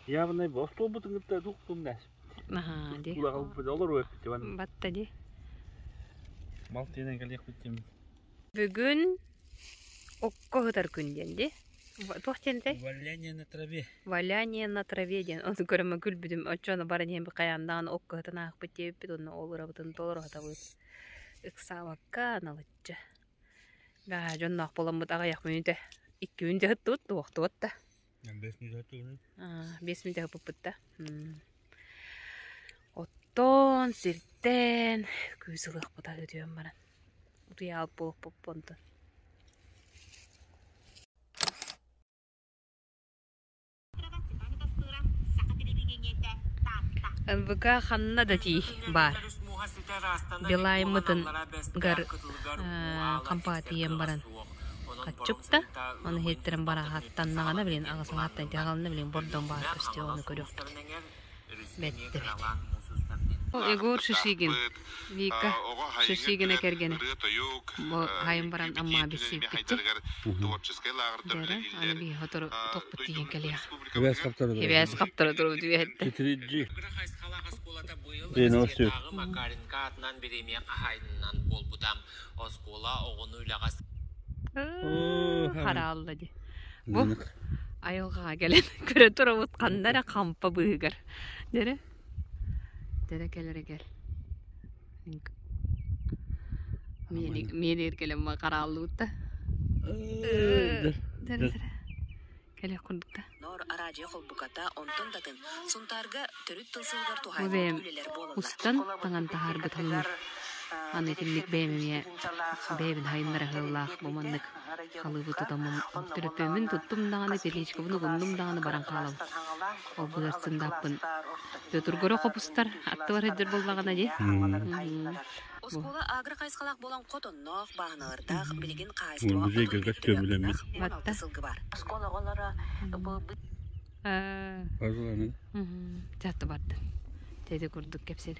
Явно остуолбутун кытта туктум дас. Аһаа дии. Батта дии. Мал тиэнэн кэлиэхпит дим. Бүгүн окко сытар күн диэн дии. Туох диэн этэй? Валяние на траве. Валяние на траве диэн. Ону көрөммө күлбүтүм. Оччону баран иһэн хайаандаҕын окко сытан аахпыт диэбиппит уонна ол ырабытын толору сатабыт. Ыксаабакка налыччы. Баа дьонноох буоламмыт аҕыйах мүнүүтэ. Икки мүнүүтэ сыттыбыт, туохтубут да. 5 мүнүүтэ сыппыппыт да. Оттон сиртэн күүс ылыахпыт аһыы баран. Утуйаалт буолуохпут онтон. НВК ханна да тии баар. Билайммытын гар хампаатыйан баран хаччыпта. Ону иһиттэрин бараһаттаннаҕына билин аҕысаҥааттан тиһаҕалына билин бордон баар көстүө ону көрүөхпүт. Бэттэ бэт. Егор Шишигин, Вика Шишигина кэргэнэ. Бу хайын баран Амма билсибиппит. Дэрэ, аны биһи сотору тохпут тиийэн кэлиэх. Хибээс хаптара турар. Хибээс хаптара турар түгэһэттэ. Титиридди. Диэн Хараалла ди. Бу айылҕаҕа кэлэн көрө турабыт ханна эрэ хампа быыһыгар. Дэрэ дэрэ кэлэрэ кэл. Миэнигэр кэлэн харааллыбыт да. Дэрэ дэрэ. Кэлиэх курдук да. Бу бэйэм устан таҥан таһаарбыт ханна аны итинник бэйэм эмиэ бэйэбин хайыннара ыһыаллаах бу маннык халыыбы тутаммын төлөпүөммүн туттум даҕаны петличкабын угуннум даҕаны баран хаалабын ол быар сындааппын Петргоро хопустар аттыбар сылдьар буоллаҕына дии Оскуола агро хайысхалаах буолан хотонноох, бааһыналардаах, билигин хаһаайыстыбаҕа Музейга көстүөмүлэммит. Батта. сылгы бар. Чатты бардын. Тети курдук кэпсэл.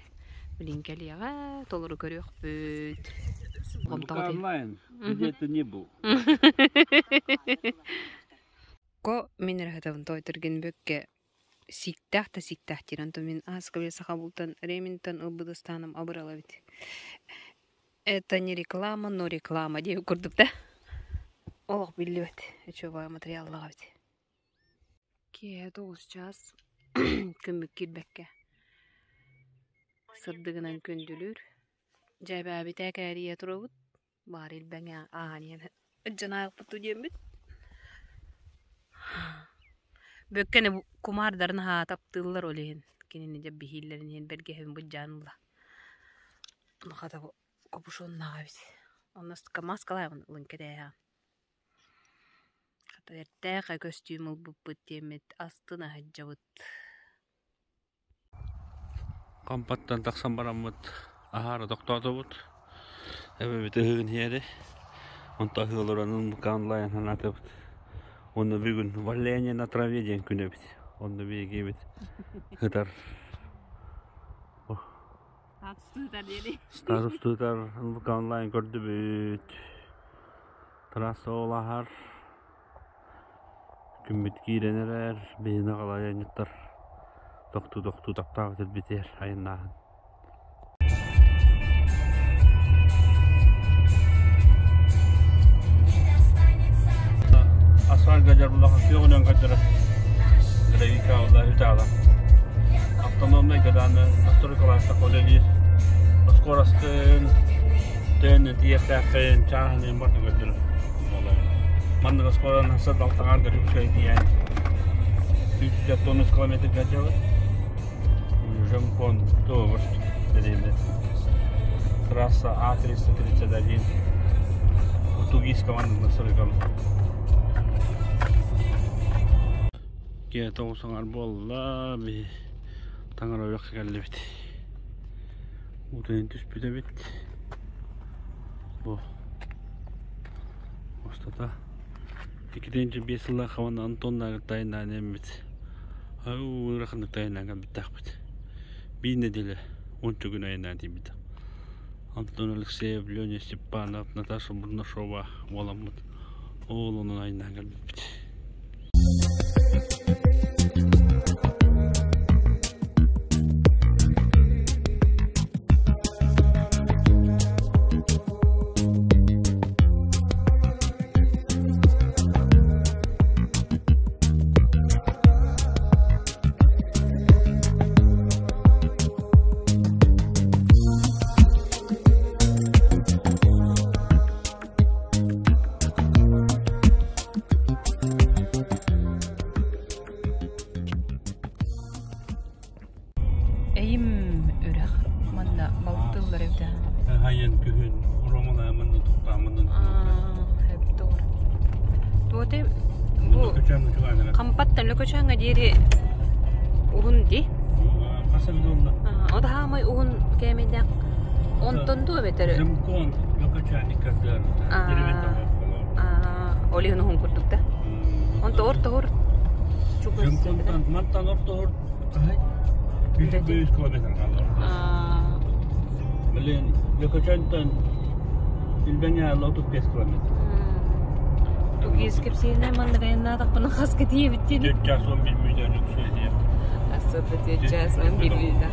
Билин кэлиэҕэ, толору көрүөхпүт. Онлайн, где ты не был. Ко мин рахатабын тойтырген бөкке сиктах та сиктах тиран то мин аскабе саха бултан Реминтон ылбыдыстаным абыралабит. Это не реклама, но реклама деп курдук да. Олох биллибет. Үчүгэй материаллаҕа бит. Киэһэ 9 час күммүк киирбэккэ сырдыгынан күндүлүүр. Дьээбээбитэ кээрийэ турабыт. Баар илбэҥэ ааһан иһэн дьанаайыкпыт диэммит. Бөккене кумаардарын аһаа таптыыллар ол иһин кинини дьэ биһииллэрин иһин бэргэһэбин быдьаан ылла. Хата капюшоннааҕа эбит. Онно маскалаабын ылын кэтээһэҕин. Хата эртээхэ көстүүм ылбыппыт диэммит астына сылдьабыт. Хампаттан тахсан бараммыт аһаара тохтоотубут. Эбэбит ыһыгын иһээри. Онто аһыы олорон онлайн санаатыбыт. Онно бүгүн валяние на траве диэн күн эбит. Онно биһигибит ытар Статус тутар онлайн көрдүбүт. Трасса ол аһар. Күммүт киирэн эрэр, биһини аҕала айанньыттар тохтуу-тохтуу таптаабыт илбитигэр айаннааһын. Асфальтга дьарбылаха күөҕүнэн көрдөрөр. Гравика ула үтаала. Автономнай гадааны настройкалаахта үлэлиир. Скоростын, төнү тиэхтээххин, чааһынын барытын көрдөрөр. Маннык скоран хасад алтаҥар көрүксөй диэн 390 километрга делать. Жемкон тоже время. Трасса А331. Утугийского настройкам. Киэ тоҕус аҥар буолла, би таҥара үрэххэ кэллибит. Уутун түспүт эбит. Бу устата 2005 сыллаахха уонна Антоннааҕы тайнаан эммит. Ыараханнык тайнаан кэлбиттэхпит. Биир нэдиэлэ уонча күн айаннаан тиийбитэ. Антон Алексеев, Леня Степанов, Наташа Бурнашова буоламмыт ол онон айаннаан кэлбиппит. Эйим үрэх манна балтыллар эбит Хайын күһүн Ромалаамын туттаамын Хэптор. Туоте бу Хампаттан Лөкөчөөҥө диэри уһун ди. О хаамай уһун кээмэйдээх онтон дуо эбэтэр Жемкон Лөкөчөөн иккардыар Ол иһин уһун курдук да. Онто ортоһур чугас. Жемконтан мантан ортоһур хаһай 105 километр хаалар. Блин, Лөкөчөөнтөн Илбэҥэ 35 километр. Тугис кэпсиинэ маннык айаннаатахпына хас кэтиэбиттин. 4 час 11 мүнөт үксүө Асыта 4 час 11 мүнөт.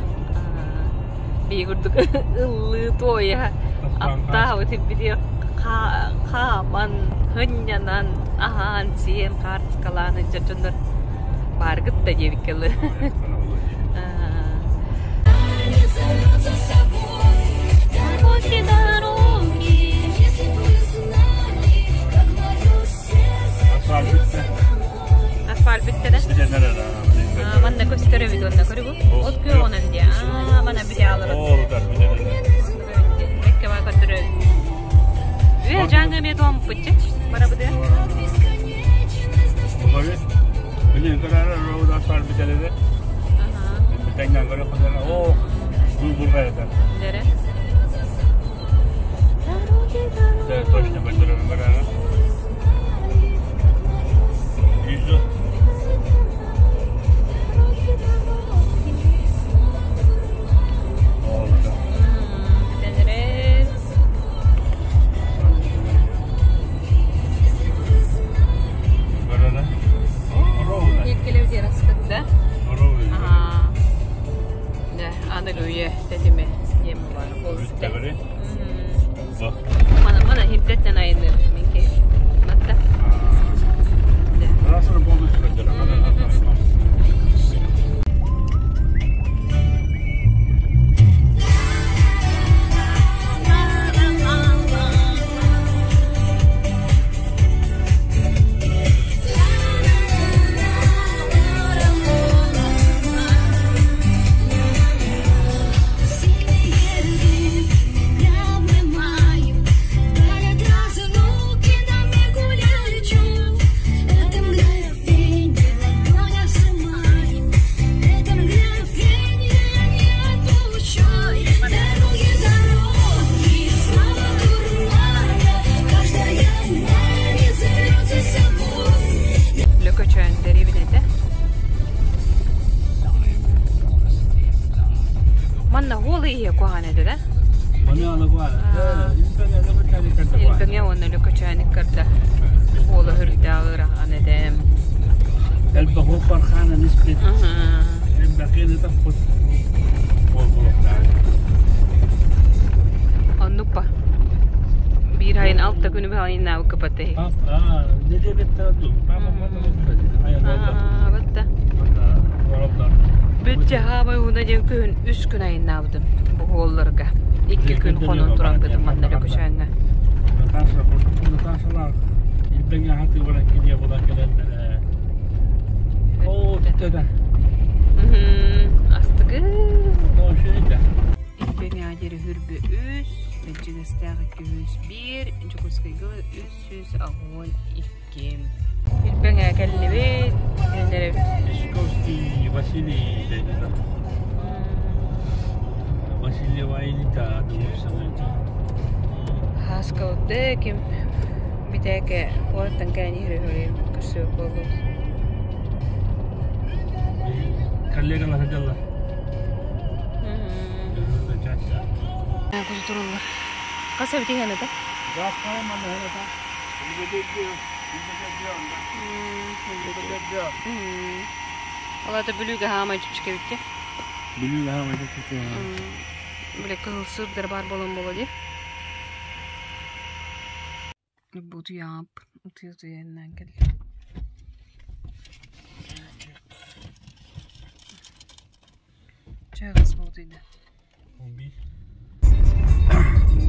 Бии курдук ыллыы туойа аттаабыт бити хааман, хынньанан, аһаан, сиэн, хаартыскалаан ыдьар дьоннор бааргыт да диэбиккэ дылы. Асфальт бүттэ да? Манна көстөр эбит уонна көрүгү. От күөҕүнэн диэ. Аа, мана бүтэ алырат. Экке баа көрдөрө. Үө жаңы эмиэ туомпутча. Барабыды. Блин, көрөр роуд асфальт бүтэледе. Бүтәңнән көрө көтөрө. О, бул булга это. Дере. Да, точно көрдөрө көрөр. Yüzü. Oldu. Бүтэнерес. Илбэҥэ уонна Лөкөчөөн иккарда уола үрдээх ыарахан этэ. Элбэх пархаанан испит. Элбэхин ытаппыт буолбулуктаах. Оннук па. Биир айын алта күнү баҕайынаабы кыпаты. Не дебеттер ду. Батта. Бүт хаабай уна диэн күн үс күн айыннаабытым бу уолларга. Икки күн хонон туран бытым манна Лөкөчөөҥҥө. Наташа, Наташалаах илбэҥэ хаты баран кириэ булан кэлэллэрэ. Оо, түттэ Астыгы. Тоошуйда. Илбэҥэ диэри хүрбү үс, Бэдьигэстээх 201, Дьокуускайга 382. Илбэҥэ кэллибит, кэллэребит. Дьячковский Василий дедида. Васильева Элита думаю, Хаскалды ким битээке куораттан кэлэн иһэр көрсүө буоллубут. Коллегалар сылдьаллар. Культуралар. Хас эбит иһэн это? Ол это Бүлүүгэ хаамай чүпчүкэ эбит Бүлүүгэ хаамай чүпчүкэ. Бile кыһыл сырдар бар болон боло ди. Бу утуйаап, утуйа утуйаннан кэллим. Чагас утуйда.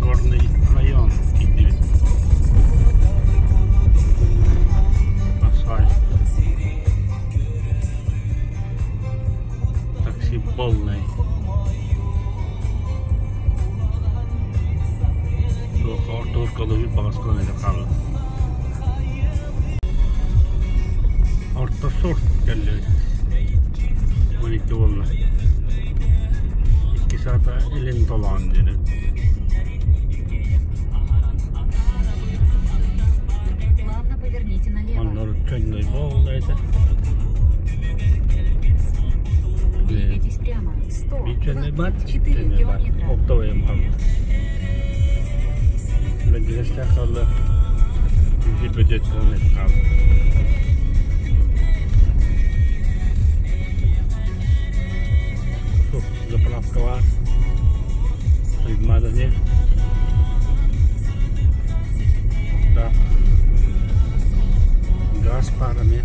Горный район киирдибит. Асфальт. Такси полный. Орто баҕаскалан эрэ хаалла. Орто сорт кэллибит. 12 буолла. 2 саата илин толоон диэри. Оннор чөннөй буолла этэ. Биир чөннөй бар, чөннөй бар. Оптовый хаалла. Бэдьигэстээх хаалла. Бөдөт хаалла. Заправка бар. Сыймада не. Да. Газ парами.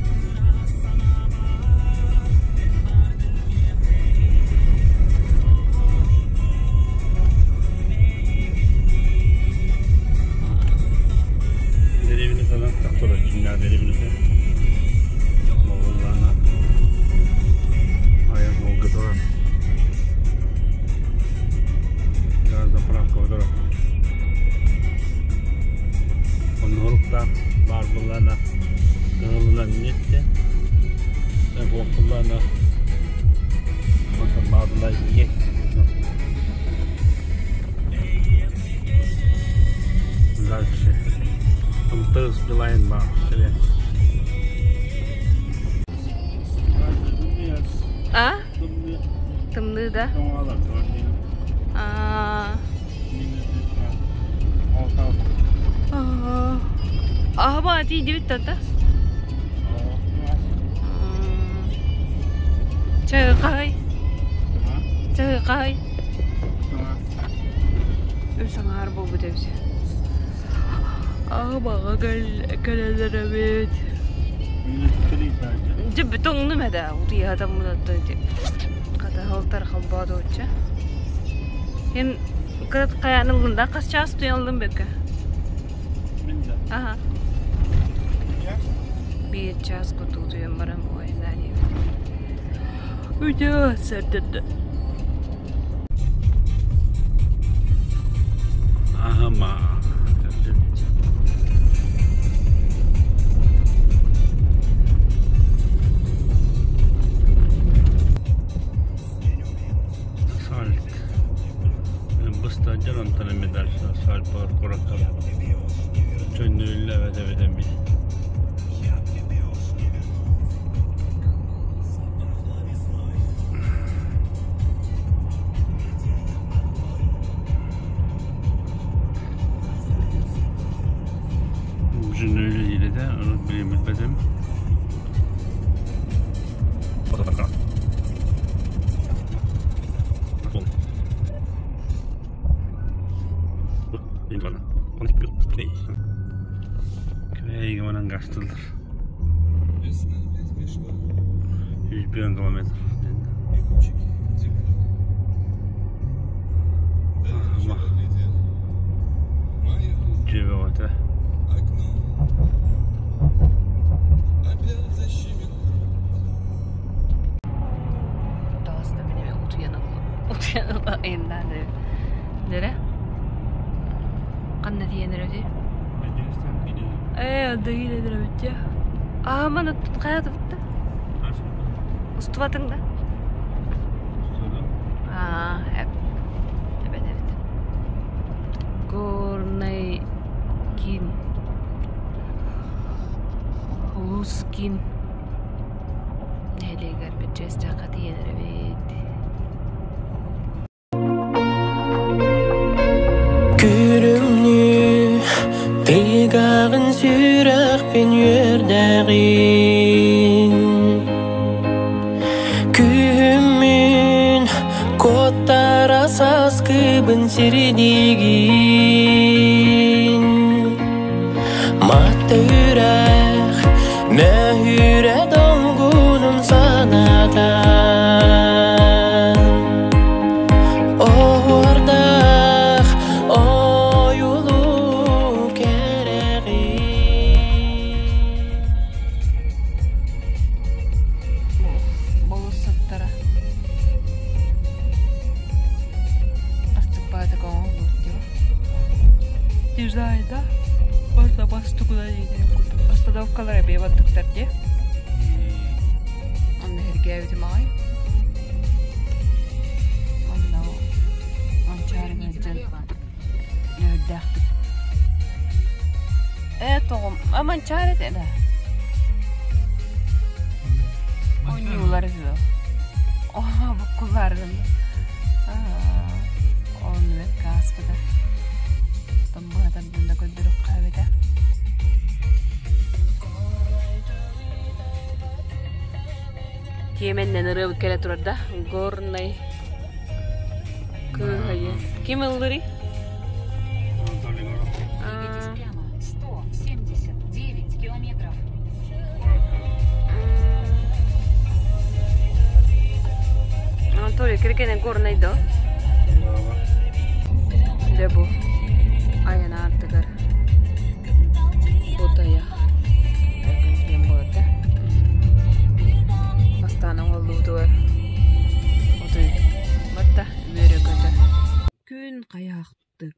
Деревне falan taktora cinler деревне. Moğollarına ayak olga Газ заправка олорор. Оннорукта бар буллана кыһылынан нетте. Буоллана онтон баабыла ие. Дальше. МТС Билайн бар. А? Тымныы да? А. Аһаба тиийдибит тата. Чайыкай. Чайыкай. Үс аҥаар буолбут эбит. Аһабаҕа кэлэллэр эбит. Дьэ тоҥнум этэ утуйаатаммын хата холбоотуучча. Эн кырат хайаан ыллын да хас чаас утуйан ыллын бэккэ? Аха. Биир чаас курдук утуйан баран буойнаан Үтө сэрдэтте. Ахама. Асфальт. Быста жарантан эми дальше асфальт бар куракка. Чөннүллэ эбет эми. этэ, ону билим билбэтим. Квейге манан гастылар. 101 километр. Дьиэбэ Таҕыста мин утуйан утуйан айаннаан Нере? Ханна тиийэн эрэбитий? Ээ, дайын эрэбит дьэ. Аа, маны хайа тупта? Устубатыҥ да? Аа, эбэт эбит. Горнай киин. Улуус киин нэһилиэгэр Бэрдьигэстээххэ тиийэн эрэбит. Күрүмнүү тыгаҕын сүрэхпин үөрдэҕин Күһүммүн куоттара саскыбын сирдиигин Мата үрэх мөһүрэ долгунун санатан Оһуордаах ойулуу кэрэҕин Болуоссаттара астыкпаатык оҥоһуллубут дии. Дизайна барыта бастыкына диэн курдук остановкалар эбиэ бардыктар дии. Онно иһиргээбитим аҕай. Онно Манчаарыга сылдьан үөрдээхтик. Ээ тоҕом, а Манчаары этэ да. Оонньуулар үһү. Оо, буккуллаары гынна. Онно бэркэ ааспыта. Оттон быһа тардан да көрдөрүөххэ эбитэ. Тиэмэннэн ырыабыт кэлэ турар да Горнай кыыһайы. Ким ыллырый? Анатолий киркенен Горнай да? Дьэ бу айан аартыгар Бутайа диэн буолар Бастаан оҥоллуутугар отой батта үөрэ-көтө. Күн хайаахтыкпыт.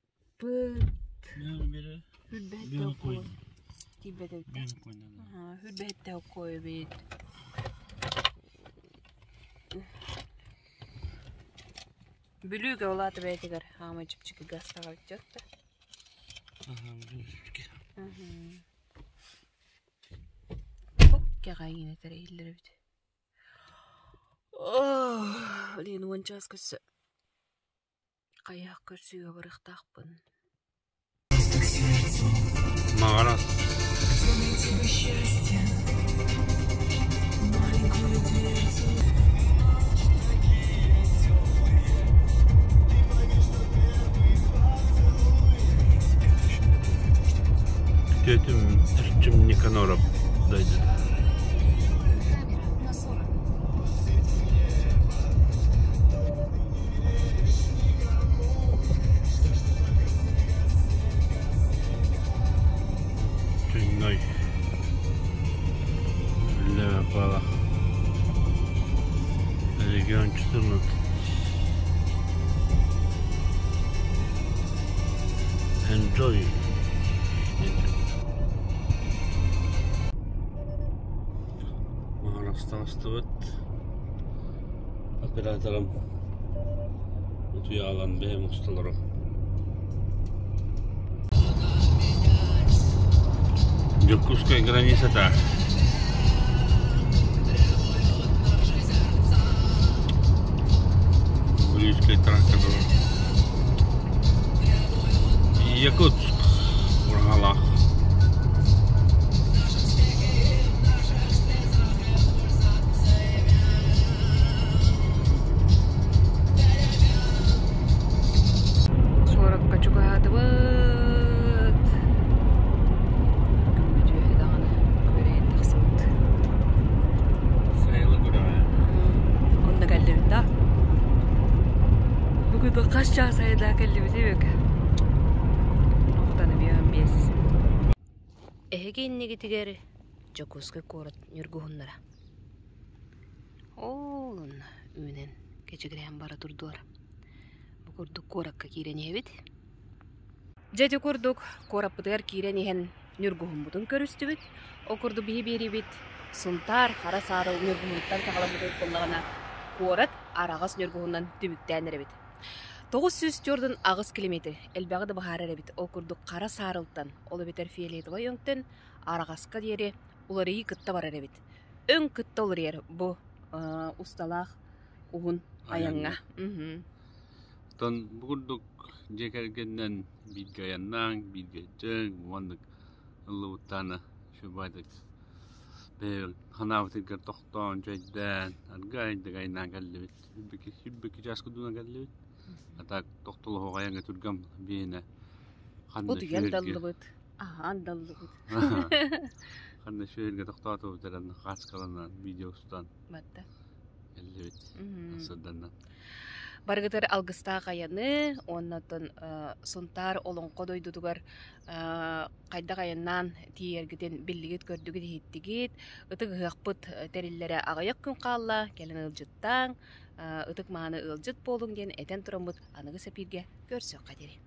Хүрбэһиттэ оккуойбит. Бүлүүгэ улаата бэйэтигэр хаамай чэпчэки гастаҕа бүтүөх да. Кэҕэ этэр иһиллэр эбит. Блин, уон чаас көрсө хайаах көрсүүгэ барыахтаахпын. Маҕарас. Күтүөтүм Эрчим Никаноров дойдута. Түнной. Үллэбэ куолах. Регион 14. Enjoy. Маҕарастаҕыстыбыт. Операторым утуйаалан бэйэм усталарым. Дьокуускай границата. Бүлүүскэй тракка Якутск Ураһалаах. Чугаһаатыбыт. Күммүт үөһэ даҕаны күөрэйэн тахсыбыт. Сайылы күрэҕэ. Онно кэллибит да. Бүгүн хас чаас айда кэллибит эбик. Охтаны биэһэн биэс. Эһиги иннигитигэр Дьокуускай куорат ньургуһуннара. Ол онно үүнэн кэчигирээн бара турдулар. Бу курдук куоракка киирэн иһэбит. Дьэ ити курдук куораппытыгар киирэн иһэн ньургуһуммутун көрүстүбүт. Ол курдук биһи биэриибит Сунтаар хара саарыл ньургуһунуттан саҕаламмыт буоллаҕына куорат араҕас ньургуһунан түмүктээн эрэбит. 948 километр элбэҕи да быһаарар эбит. Ол курдук хара саарылтан, ол эбэтэр фиолетовай өҥтөн араҕаска диэри уларыйыы кытта барар эбит. Өҥ кытта уларыйар бу усталаах уһун айаҥҥа. Оттон бу курдук дьиэ кэргэнинэн бииргэ айаннааҥ, бииргэ дьэҥ, уонна ыллыбыттаана үчүгэйдик бэйэбит ханаабытыгар тохтоон, чэйдээн, аргыайдык айаннаан кэллибит. Сүүрбэкки чааска дууна кэллибит. А так тохтолоһуох айаҥҥа түргэн биһиэнэ ханна Утуйан да ыллыбыт, аһаан да ыллыбыт. Ханна үчүгэйгэ тохтоотубут эрэн хааскаланан видео устан Батта. Эллибит сырданна. Барыгытыр алгыстаах айаны уонна оттон Сунтаар Олоҥхо дойдутугар хайдах айаннаан тиийэргитин биллигит, көрдүгүт, иһиттигит. Ытык ыһыахпыт тэриллэрэ аҕыйах күн хаалла, кэлин ыалдьыттааҥ, ытык мааны ыалдьыт буолуҥ диэн этэн тураммыт аныгы сэпииргэ көрсүөххэ диэри.